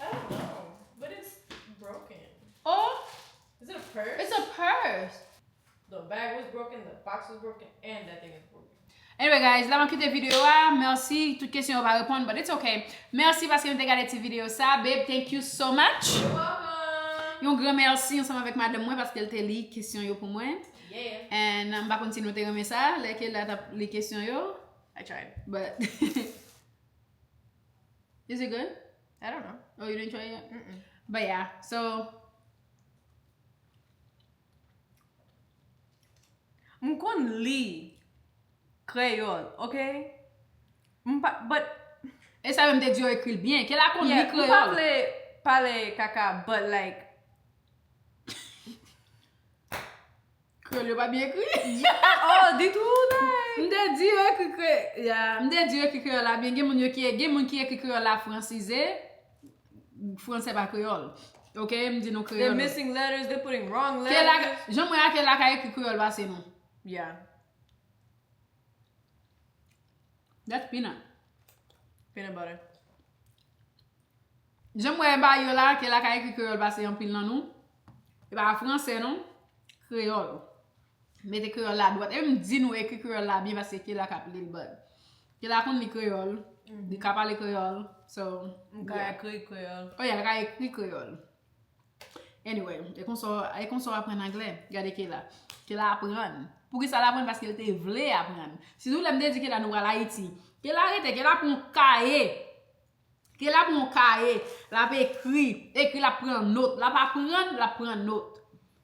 I don't know, but it's broken. Oh, Is it a purse? It's a purse. The bag was broken, the box was broken, and that thing is broken. Anyway, guys, la m ap kite videyo a. Mèsi. Tout kesyon yo pa reponn, but it's okay. Mèsi paske nou te gade ti videyo sa. Babe, thank you so much. You're welcome. Yon gran mèsi ansanm avèk madanm mwen paske l te li kesyon yo pou mwen. Yeah. And um, m pa konn si nou te renmen sa. Lè ke la t ap li kesyon yo, I tried. But is it good? I don't know. Oh, you didn't try it yet? Mm-mm. But yeah, so M konn li kreyòl, ok? M pa, but E sa menm te di yo ekri l byen. Kela konn li yeah, m pa kreyòl. Vle pale kaka, but like Kreyòl yo pa byen ekri. at all ditou, like. M te di yo ekri kre-, yeah, m te di yo ekri kreyòl la byen. Gen moun yo ki, gen moun ki ekri kreyòl la fransize. Fransè pa kreyòl. Ok, m di nou They're kreyòl. Missing letters, they're putting wrong Kela, letters. jan mwen a Kela ka ekri kreyòl pase nou. Yeah, That's peanut. peanut butter. Jan mwen ba yo la, Kela ka ekri kreyòl pase anpil nan nou. E pa fransè non, kreyòl. Mete kreyòl la dwat. E m di nou ekri kreyòl la byen paske Kela k ap li l, but Kela konn li kreyòl. Li ka pale kreyòl. So, M ka yeah. Ekri kreyòl. Oh yeah, li ka ekri kreyòl. Anyway, e konsa, e konsa w aprann anglè. Gade Kela. Kela aprann. Poukisa l aprann? Paske l te vle aprann. Sitou lè m te di Kela nou pral Ayiti. Kela rete, Kela pran yon kaye. Kela pran yon kaye. L ap ekri. Ekri, l ap pran not. L ap aprann, l ap pran not.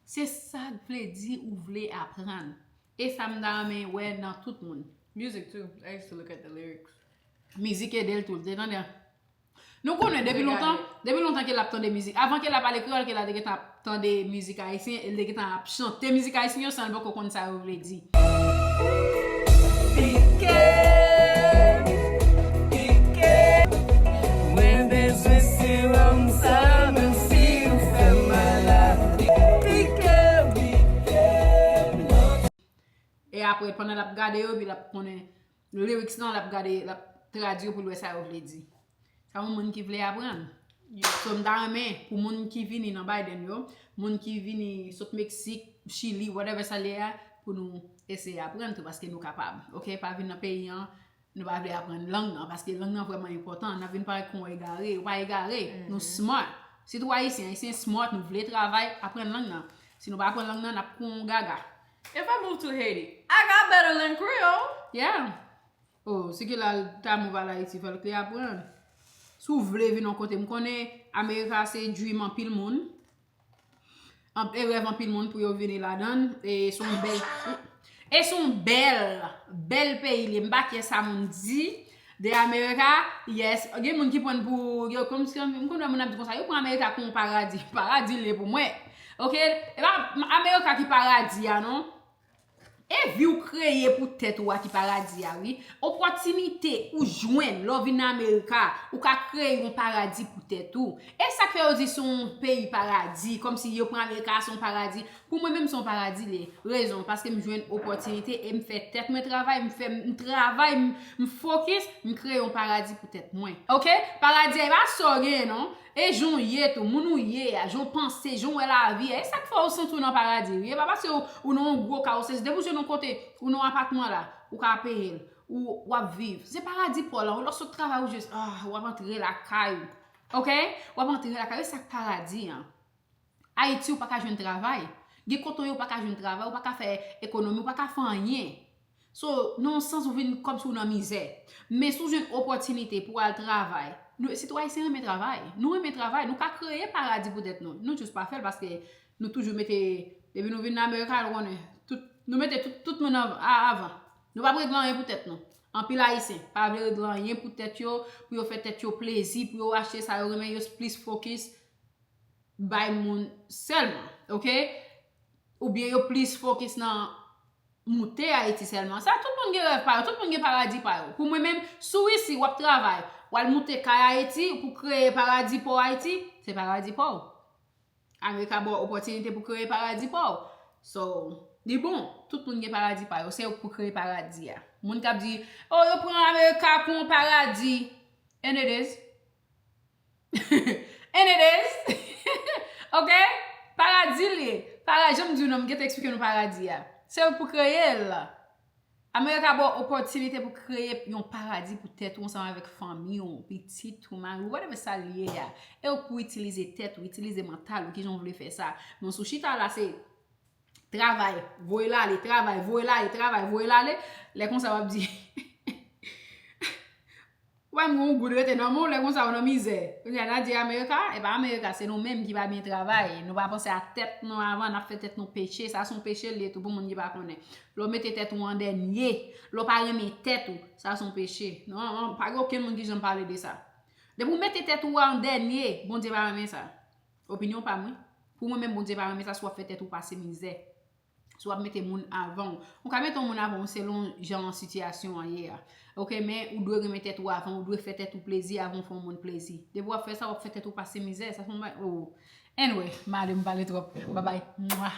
Se sa k vle di ou vle aprann. E sa m ta renmen wè nan tout moun. Music too. I used to look at the lyrics. Mizik ede l tou, te tande? Nou konnen depi lontan, depi lontan Kela ap tande mizik. Avan Kela pale kreyòl, Kela te gentan ap tande mizik ayisyen, e l te gentan ap chante mizik ayisyen yo san l poko konn sa yo vle di. Pike, pike, mwen bezwen sewòm sa, menm si ou fè m malad. Pike, pike. E apre, pandan l ap gade yo, epi l ap konnen lyrics lan, l ap gade, l ap tradui pou l wè sa yo vle di. Sa yon moun ki vle aprann. So, m ta renmen pou moun ki vini nan Biden yo, moun ki vini sot Meksik, Chili, whatever sa l ye a, pou nou eseye aprann tou, paske nou kapab. Ok, pa vin nan peyi an, nou pa vle aprann lang nan, paske lang nan vrèman enpòtan. N ap vin parèt kon egare, ou pa egare, nou smart. Sitou Ayisyen, Ayisyen smart, nou vle travay, aprann lang nan. Si nou pa aprann lang nan, n ap kon gaga. If I move to Haiti, I got better than Creole. Yeah. Oh, si Kela ta move al Ayiti, fò l te aprann. Si w vle vin yon kote, m konnen Amerika se dream anpil moun. An-, e rèv anpil moun pou yo vini ladan l. E se yon bèl, e se yon bèl, bèl peyi li ye. M pa kyè sa moun di de Amerika. Yes, gen moun ki pran pou, yo, kòm si, m konn wè moun ap di konsa, yo pran Amerika kon yon paradi. Paradi li ye pou mwen. Ok? E pa Amerika ki paradi a, non. E vi w kreye pou tèt ou a ki paradi a, wi. Opòtinite ou jwenn lè w vin nan Amerika, ou ka kreye yon paradi pou tèt ou. E sa k fè yo di se yon peyi paradi, kòmsi yo pran Amerika se yon paradi. Pou mwen menm se yon paradi li ye. Rezon, paske m jwenn opòtinite e m fè tèt mwen travay, m fè, m travay, m, m fokis, m kreye yon paradi pou tèt mwen. Ok? Paradi a e pa sa w genyen non. E jan w ye tou, moun ou ye a, jan w panse, jan w wè lavi a, e sa k fè w santi w nan paradi wi. E pa paske w, ou nan yon gwo kay, ou sezi, depi w jwenn yon kote, ou nan yon apatman la, ou ka peye l, ou, w ap viv. Se paradi pa w la, ou lè w sot travay ou jis, ah, w ap antre lakay ou. Ok? W ap antre lakay ou, e sa k paradi an. Ayiti ou pa ka jwenn travay. Gen kote w ye ou pa ka jwenn travay, ou pa ka fè ekonomi, ou pa ka fè anyen. So, nan yon sans, ou vin kòmsi w nan mizè. Men si w jwenn opòtinite pou w al travay, nou, sitou Ayisyen renmen travay. Nou renmen travay, nou ka kreye paradi pou tèt nou. Nou jis pa fè l paske nou toujou mete, depi nou vin nan Amerika, nou konnen, tout, nou mete tout, tout moun an- a- avan. Nou p ap regle anyen pou tèt nou. Anpil Ayisyen pa vle regle anyen pou tèt yo, pou yo fè tèt yo plezi, pou yo achte sa yo renmen, yo plis fokis bay moun sèlman, oke? Oubyen yo plis fokis nan moute Ayiti sèlman. Sa, tout moun gen rèv pa yo, tout moun gen paradi pa yo. Pou mwen menm, si w isi, w ap travay, w al moute kay Ayiti pou kreye paradi pa w Ayiti, se paradi pa w. Amerika ba w opòtinite pou kreye paradi pa w. So, li bon, tout moun gen paradi pa yo, se yo k pou kreye paradi a. Moun k ap di, oh, yo pran Amerika pou yon paradi. And it is. And it is. Ok? Paradi l ye. Paradi, jan m di w non, m gentan eksplike nou paradi a. Se yo k pou kreye l. Amerika ba w opòtinite pou kreye yon paradi pou tèt ou ansanm avèk fanmi w, pitit ou, mari w, whatever sa l ye a. E ou pou itilize tèt ou, itilize mantal ou, kijan w vle fè sa. Men si w chita la, se travay, voye l ale, travay, voye l ale, travay, voye l ale. Lè konsa w ap di, w pa menm gen yon goud rete nan men w, lè konsa w nan mizè. Kounye a n a di Amerika, e pa Amerika, se nou menm ki pa byen travay. Nou pa panse a tèt nou avan, n ap fè tèt nou peche. Sa se yon peche l ye tou pou moun ki pa konnen. Lè w mete tèt ou an dènye, lè w pa renmen tèt ou, sa se yon peche. Non, non, pa gen okenn moun ki janm pale de sa. Depi w mete tèt ou an dènye, Bondye pa renmen sa. Opinyon pa m, wi. Pou mwen menm, Bondye pa renmen sa si w ap fè tèt ou pase mizè. Si w ap mete moun avan w. Ou ka mete yon moun avan w selon jan sitiyasyon an ye a. Ok, men ou dwe renmen tèt ou avan, ou dwe fè tèt ou plezi avan w fè yon moun plezi. Depi w ap fè sa, w ap fè tèt ou pase mizè. Sa se yon bagay, oh. Anyway, m ale, m pale twòp. Babay. Mwa.